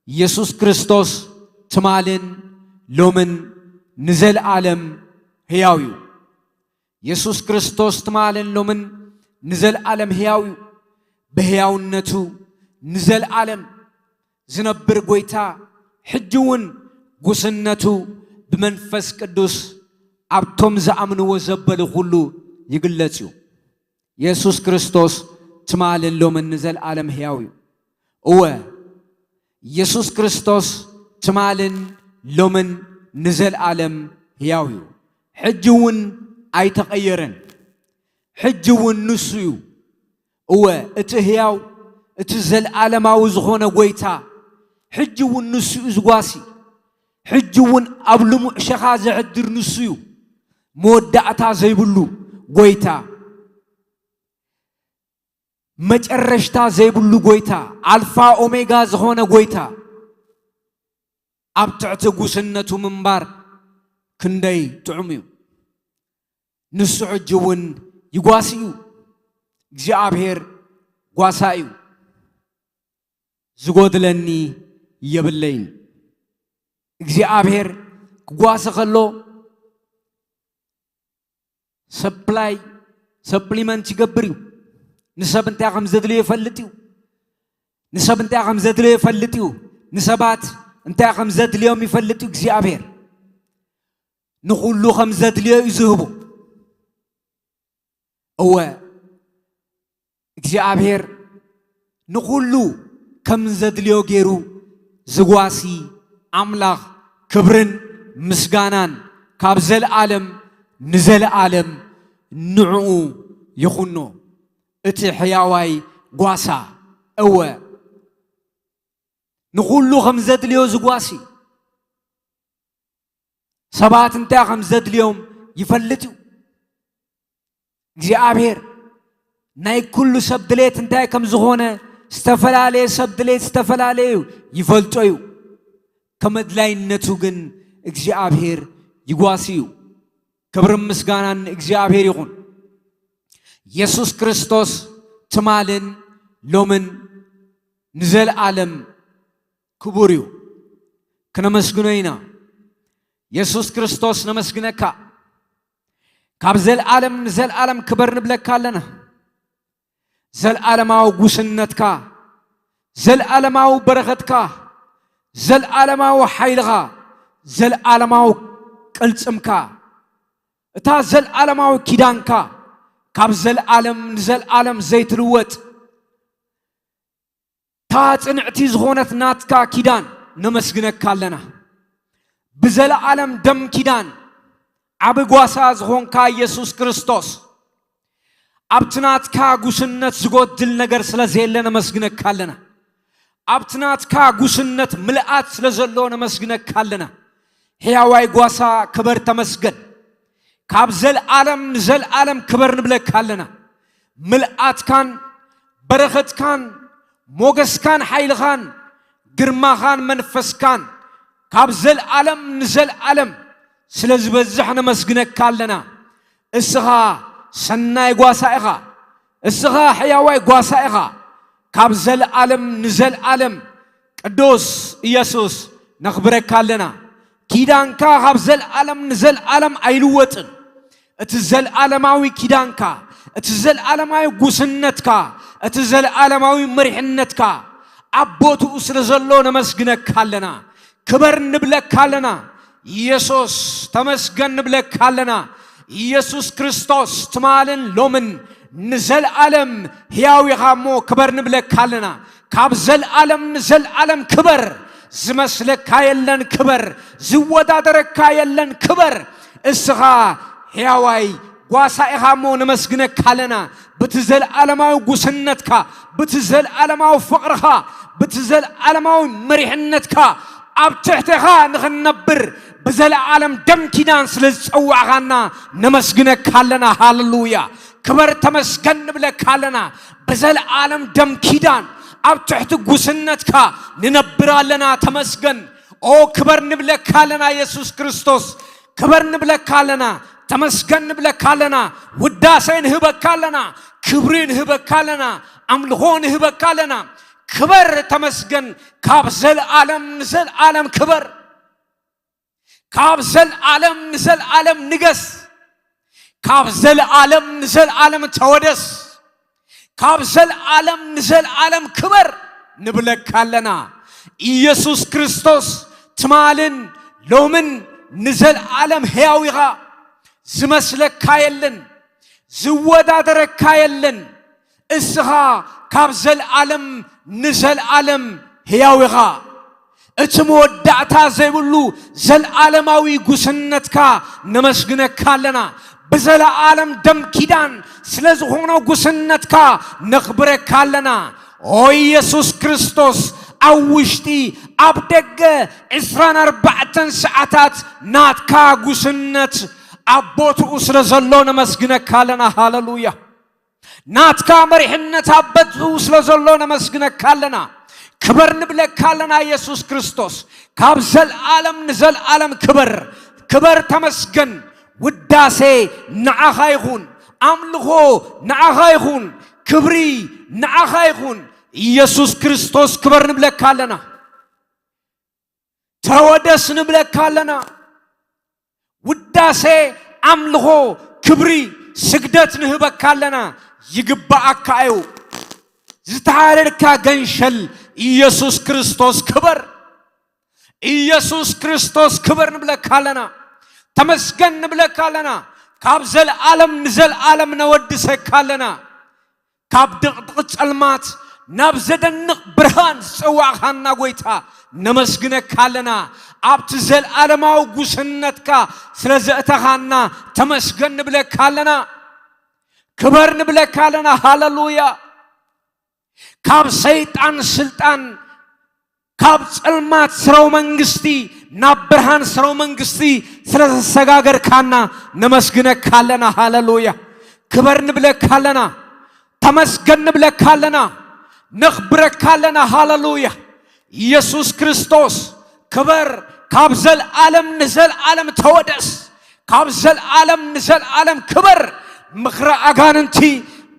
የሱስ ክርስቶስ ትማልን ሎምን ንዘለዓለም ህያው እዩ። የሱስ ክርስቶስ ትማልን ሎምን ንዘለዓለም ህያው እዩ። ብህያውነቱ ንዘለዓለም ዝነብር ጐይታ፣ ሕጂ እውን ጉስነቱ ብመንፈስ ቅዱስ ኣብቶም ዝኣምንዎ ዘበሉ ኹሉ ይግለጽ እዩ። የሱስ ክርስቶስ ትማልን ሎምን ንዘለዓለም ህያው እዩ። እወ፣ የሱስ ክርስቶስ ትማልን ሎምን ንዘለዓለም ህያው እዩ። ሕጂ እውን ኣይተቐየረን። ሕጂ እውን ንሱ እዩ። እወ፣ እቲ ህያው፣ እቲ ዘለዓለማዊ ዝኾነ ጐይታ፣ ሕጂ እውን ንሱ እዩ ዝጓሲ። ሕጂ እውን ኣብ ልሙዕ ሸኻ ዘሕድር ንሱ እዩ። መወዳእታ ዘይብሉ ጐይታ፣ መጨረሽታ ዘይብሉ ጐይታ፣ ኣልፋ ኦሜጋ ዝኾነ ጐይታ፣ ኣብ ትሕቲ ጉስነቱ ምንባር ክንደይ ጥዑም እዩ። ንሱ ሕጂ እውን ይጓሲ እዩ። እግዚኣብሔር ጓሳ እዩ። ዝጎድለኒ የብለይን። እግዚኣብሔር ክጓሲ ከሎ ሰፕላይ፣ ሰፕሊመንት ይገብር እዩ። ንሰብ እንታይ ከም ዘድልዮ ይፈልጥ እዩ። ንሰብ እንታይ ከም ዘድልዮ ይፈልጥ እዩ። ንሰባት እንታይ ከም ዘድልዮም ይፈልጥ እዩ እግዚኣብሔር። ንኹሉ ከም ዘድልዮ እዩ ዝህቦ። እወ፣ እግዚኣብሔር ንኹሉ ከም ዘድልዮ ገይሩ ዝጓሲ ኣምላኽ፣ ክብርን ምስጋናን ካብ ዘለዓለም ንዘለዓለም ንዕኡ ይኹኖ። እቲ ሕያዋይ ጓሳ፣ እወ፣ ንኹሉ ከም ዘድልዮ ዝጓሲ፣ ሰባት እንታይ ከም ዘድልዮም ይፈልጥ እዩ። እግዚኣብሔር ናይ ኩሉ ሰብ ድሌት እንታይ ከም ዝኾነ፣ ዝተፈላለየ ሰብ ድሌት ዝተፈላለየ እዩ፣ ይፈልጦ እዩ። ከም ኣድላይነቱ ግን እግዚኣብሔር ይጓሲ እዩ። ክብርን ምስጋናን ንእግዚኣብሔር ይኹን። የሱስ ክርስቶስ ትማልን ሎምን ንዘለኣለም ክቡር እዩ። ክነመስግኖ ኢና። የሱስ ክርስቶስ ነመስግነካ። ካብ ዘልኣለም ንዘልኣለም ክበር ንብለካ ኣለና። ዘልኣለማዊ ጉስነትካ፣ ዘልኣለማዊ በረኸትካ፣ ዘልኣለማዊ ሓይልኻ፣ ዘልኣለማዊ ቅልጽምካ፣ እታ ዘልኣለማዊ ኪዳንካ ካብ ዘልኣለም ንዘልኣለም ዘይትልወጥ፣ እታ ጽንዕቲ ዝኾነት ናትካ ኪዳን ነመስግነካ ኣለና። ብዘለዓለም ደም ኪዳን ዓቢ ጓሳ ዝኾንካ ኢየሱስ ክርስቶስ፣ ኣብቲ ናትካ ጉስነት ዝጎድል ነገር ስለ ዘየለ ነመስግነካ ኣለና። ኣብቲ ናትካ ጉስነት ምልኣት ስለ ዘሎ ነመስግነካ ኣለና። ሕያዋይ ጓሳ ክበር ተመስገን። ካብ ዘልኣለም ንዘልኣለም ክበር ንብለካ ኣለና። ምልኣትካን በረኸትካን ሞገስካን ሓይልኻን ግርማኻን መንፈስካን ካብ ዘልኣለም ንዘልኣለም ስለ ዝበዝሕ ነመስግነካ ኣለና። እስኻ ሰናይ ጓሳ ኢኻ። እስኻ ሕያዋይ ጓሳ ኢኻ። ካብ ዘልኣለም ንዘልኣለም ቅዱስ ኢየሱስ ነኽብረካ ኣለና። ኪዳንካ ካብ ዘልኣለም ንዘልኣለም ኣይልወጥን። እቲ ዘልኣለማዊ ኪዳንካ፣ እቲ ዘልኣለማዊ ጉስነትካ፣ እቲ ዘልኣለማዊ መሪሕነትካ ኣብ ቦትኡ ስለ ዘሎ ነመስግነካ ኣለና። ክበር ንብለካ ኣለና። ኢየሱስ ተመስገን ንብለካ ኣለና። ኢየሱስ ክርስቶስ ትማልን ሎምን ንዘልኣለም ሕያው ኢኻ እሞ ክበር ንብለካ ኣለና። ካብ ዘልኣለም ንዘልኣለም ክበር። ዝመስለካ የለን ክበር። ዝወዳደረካ የለን ክበር። እስኻ ሕያዋይ ጓሳ ኢኻ እሞ ነመስግነካ ኣለና። ብቲ ዘለዓለማዊ ጉስነትካ፣ ብቲ ዘለዓለማዊ ፍቕርኻ፣ ብቲ ዘለዓለማዊ መሪሕነትካ ኣብ ትሕቴኻ ንኽንነብር ብዘለዓለም ደም ኪዳን ስለ ዝጸዋዕኻና ነመስግነካ ኣለና። ሃሌሉያ! ክበር ተመስገን ንብለካ ኣለና። ብዘለዓለም ደም ኪዳን ኣብ ትሕቲ ጉስነትካ ንነብር ኣለና። ተመስገን። ኦ ክበር ንብለካ ኣለና። የሱስ ክርስቶስ ክበር ንብለካ ኣለና። ተመስገን ንብለካ ኣለና። ውዳሴ ንህበካ ኣለና። ክብሪ ንህበካ ኣለና። ኣምልኾ ንህበካ ኣለና። ክበር ተመስገን። ካብ ዘልኣለም ንዘልኣለም ክበር። ካብ ዘልኣለም ንዘልኣለም ንገስ። ካብ ዘልኣለም ንዘልኣለም ተወደስ። ካብ ዘልኣለም ንዘልኣለም ክበር ንብለካ ኣለና። ኢየሱስ ክርስቶስ ትማልን ሎምን ንዘልኣለም ሕያው ኢኻ። ዝመስለካ የለን። ዝወዳደረካ የለን። እስኻ ካብ ዘልኣለም ንዘልኣለም ሕያው ኢኻ። እቲ መወዳእታ ዘይብሉ ዘልኣለማዊ ጉስነትካ ነመስግነካ ኣለና። ብዘለኣለም ደም ኪዳን ስለ ዝኾነ ጉስነትካ ነኽብረካ ኣለና። ኦ ኢየሱስ ክርስቶስ፣ ኣብ ውሽጢ ኣብ ደገ ዕስራን ኣርባዕተን ሰዓታት ናትካ ጉስነት ኣብ ቦትኡ ስለ ዘሎ ነመስግነካ ኣለና። ሃሌሉያ! ናትካ መሪሕነት ኣብ በትኡ ስለ ዘሎ ነመስግነካ ኣለና። ክበር ንብለካ ኣለና። የሱስ ክርስቶስ፣ ካብ ዘልኣለም ንዘልኣለም ክበር፣ ክበር፣ ተመስገን። ውዳሴ ንዓኻ ይኹን፣ ኣምልኾ ንዓኻ ይኹን፣ ክብሪ ንዓኻ ይኹን። ኢየሱስ ክርስቶስ፣ ክበር ንብለካ ኣለና። ተወደስ ንብለካ ኣለና። ውዳሴ፣ ኣምልኾ፣ ክብሪ፣ ስግደት ንህበካ ኣለና። ይግብኣካ እዩ። ዝተሓረድካ ገንሸል ኢየሱስ ክርስቶስ ክበር። ኢየሱስ ክርስቶስ ክበር ንብለካ ኣለና። ተመስገን ንብለካ ኣለና። ካብ ዘልኣለም ንዘልኣለም ነወድሰካ ኣለና። ካብ ድቕድቕ ጸልማት ናብ ዘደንቕ ብርሃን ዝጸዋዕኻና ጐይታ ነመስግነካ ኣለና። ኣብቲ ዘልኣለማዊ ጉስነትካ ስለ ዘእተኻና ተመስገን ንብለካ ኣለና። ክበር ንብለካ ኣለና። ሃለሉያ። ካብ ሰይጣን ስልጣን፣ ካብ ጸልማት ስርወ መንግስቲ ናብ ብርሃን ስርወ መንግስቲ ስለ ዘሰጋገርካና ነመስግነካ ኣለና። ሃለሉያ። ክበር ንብለካ ኣለና። ተመስገን ንብለካ ኣለና። ነኽብረካ ኣለና። ሃለሉያ። ኢየሱስ ክርስቶስ ክበር፣ ካብ ዘልዓለም ንዘልዓለም ተወደስ። ካብ ዘልዓለም ንዘልዓለም ክበር። ምኽሪ ኣጋንንቲ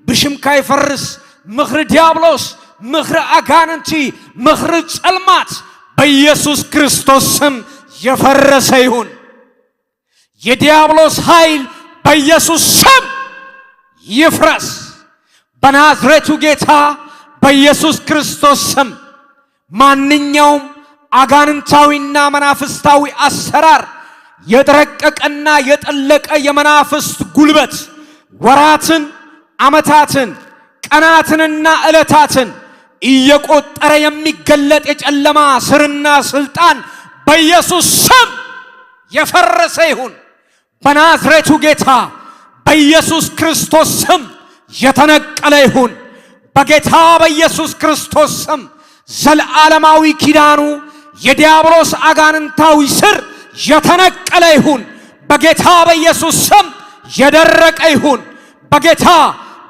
ብሽምካ ይፈርስ። ምኽሪ ዲያብሎስ፣ ምኽሪ ኣጋንንቲ፣ ምኽሪ ጸልማት በኢየሱስ ክርስቶስ ስም የፈረሰ ይሁን። የዲያብሎስ ኃይል በኢየሱስ ስም ይፍረስ። በናዝሬቱ ጌታ በኢየሱስ ክርስቶስ ስም ማንኛውም አጋንንታዊና መናፍስታዊ አሰራር፣ የጠረቀቀና የጠለቀ የመናፍስት ጉልበት ወራትን ዓመታትን ቀናትንና ዕለታትን እየቆጠረ የሚገለጥ የጨለማ ስርና ስልጣን በኢየሱስ ስም የፈረሰ ይሁን። በናዝሬቱ ጌታ በኢየሱስ ክርስቶስ ስም የተነቀለ ይሁን። በጌታ በኢየሱስ ክርስቶስ ስም ዘልዓለማዊ ኪዳኑ የዲያብሎስ አጋንንታዊ ስር የተነቀለ ይሁን። በጌታ በኢየሱስ ስም የደረቀ ይሁን። በጌታ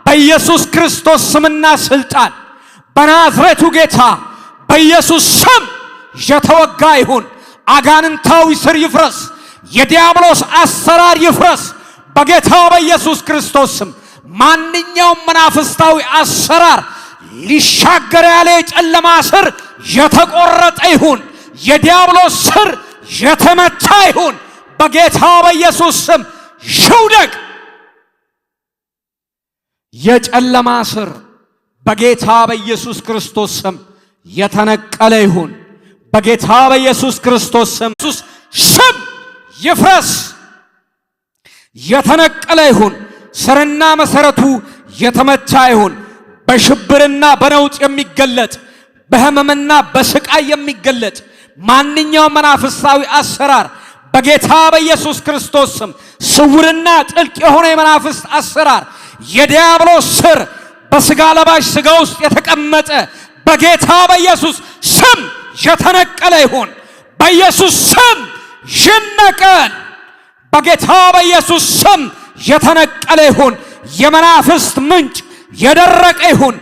በኢየሱስ ክርስቶስ ስምና ስልጣን በናዝሬቱ ጌታ በኢየሱስ ስም የተወጋ ይሁን። አጋንንታዊ ስር ይፍረስ። የዲያብሎስ አሰራር ይፍረስ በጌታ በኢየሱስ ክርስቶስ ስም። ማንኛውም መናፍስታዊ አሰራር ሊሻገር ያለ የጨለማ ስር የተቆረጠ ይሁን። የዲያብሎስ ስር የተመታ ይሁን በጌታ በኢየሱስ ስም። ይውደቅ። የጨለማ ስር በጌታ በኢየሱስ ክርስቶስ ስም የተነቀለ ይሁን። በጌታ በኢየሱስ ክርስቶስ ስም፣ ኢየሱስ ስም ይፍረስ። የተነቀለ ይሁን። ስርና መሰረቱ የተመታ ይሁን። በሽብርና በነውጥ የሚገለጥ፣ በህመምና በስቃይ የሚገለጥ ማንኛውም መናፍስታዊ አሰራር በጌታ በኢየሱስ ክርስቶስ ስም፣ ስውርና ጥልቅ የሆነ የመናፍስት አሰራር፣ የዲያብሎስ ስር በስጋ ለባሽ ስጋ ውስጥ የተቀመጠ በጌታ በኢየሱስ ስም የተነቀለ ይሁን። በኢየሱስ ስም ይነቀል። በጌታ በኢየሱስ ስም የተነቀለ ይሁን። የመናፍስት ምንጭ የደረቀ ይሁን።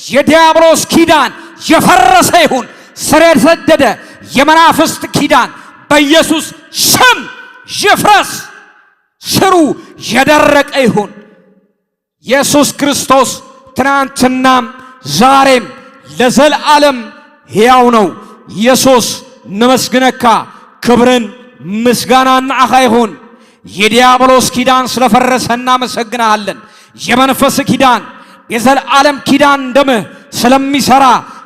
የዲያብሎስ ኪዳን የፈረሰ ይሁን። ስር የሰደደ የመናፍስት ኪዳን በኢየሱስ ስም ይፍረስ። ስሩ የደረቀ ይሁን። ኢየሱስ ክርስቶስ ትናንትናም ዛሬም ለዘልዓለም ሕያው ነው። ኢየሱስ፣ ነመስግነካ። ክብርን ምስጋናን ንዓኻ ይኹን። የዲያብሎስ ኪዳን ስለፈረሰ እናመሰግንሃለን። የመንፈስ ኪዳን፣ የዘልዓለም ኪዳን ደምህ ስለሚሰራ፣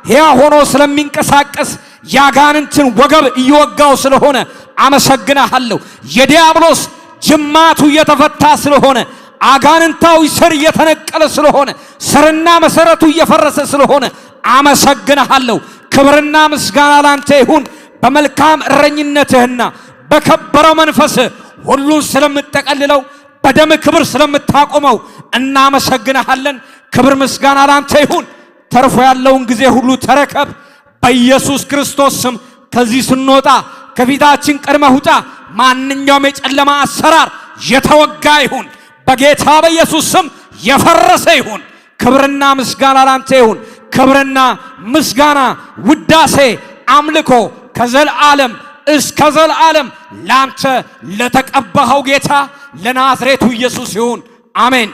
ሕያው ሆኖ ስለሚንቀሳቀስ፣ ያጋንንትን ወገብ እየወጋው ስለሆነ አመሰግንሃለሁ። የዲያብሎስ ጅማቱ እየተፈታ ስለሆነ፣ አጋንንታዊ ስር እየተነቀለ ስለሆነ፣ ስርና መሰረቱ እየፈረሰ ስለሆነ አመሰግንሃለሁ። ክብርና ምስጋና ላንተ ይሁን። በመልካም እረኝነትህና በከበረው መንፈስህ ሁሉን ስለምጠቀልለው፣ በደም ክብር ስለምታቆመው እናመሰግንሃለን። ክብር ምስጋና ላንተ ይሁን። ተርፎ ያለውን ጊዜ ሁሉ ተረከብ። በኢየሱስ ክርስቶስ ስም ከዚህ ስንወጣ ከፊታችን ቀድመህ ውጣ። ማንኛውም የጨለማ አሰራር የተወጋ ይሁን። በጌታ በኢየሱስ ስም የፈረሰ ይሁን። ክብርና ምስጋና ላንተ ይሁን። ክብርና ምስጋና፣ ውዳሴ፣ አምልኮ ከዘልዓለም እስከ ዘልዓለም ላንተ ለተቀባኸው ጌታ ለናዝሬቱ ኢየሱስ ይሁን። አሜን።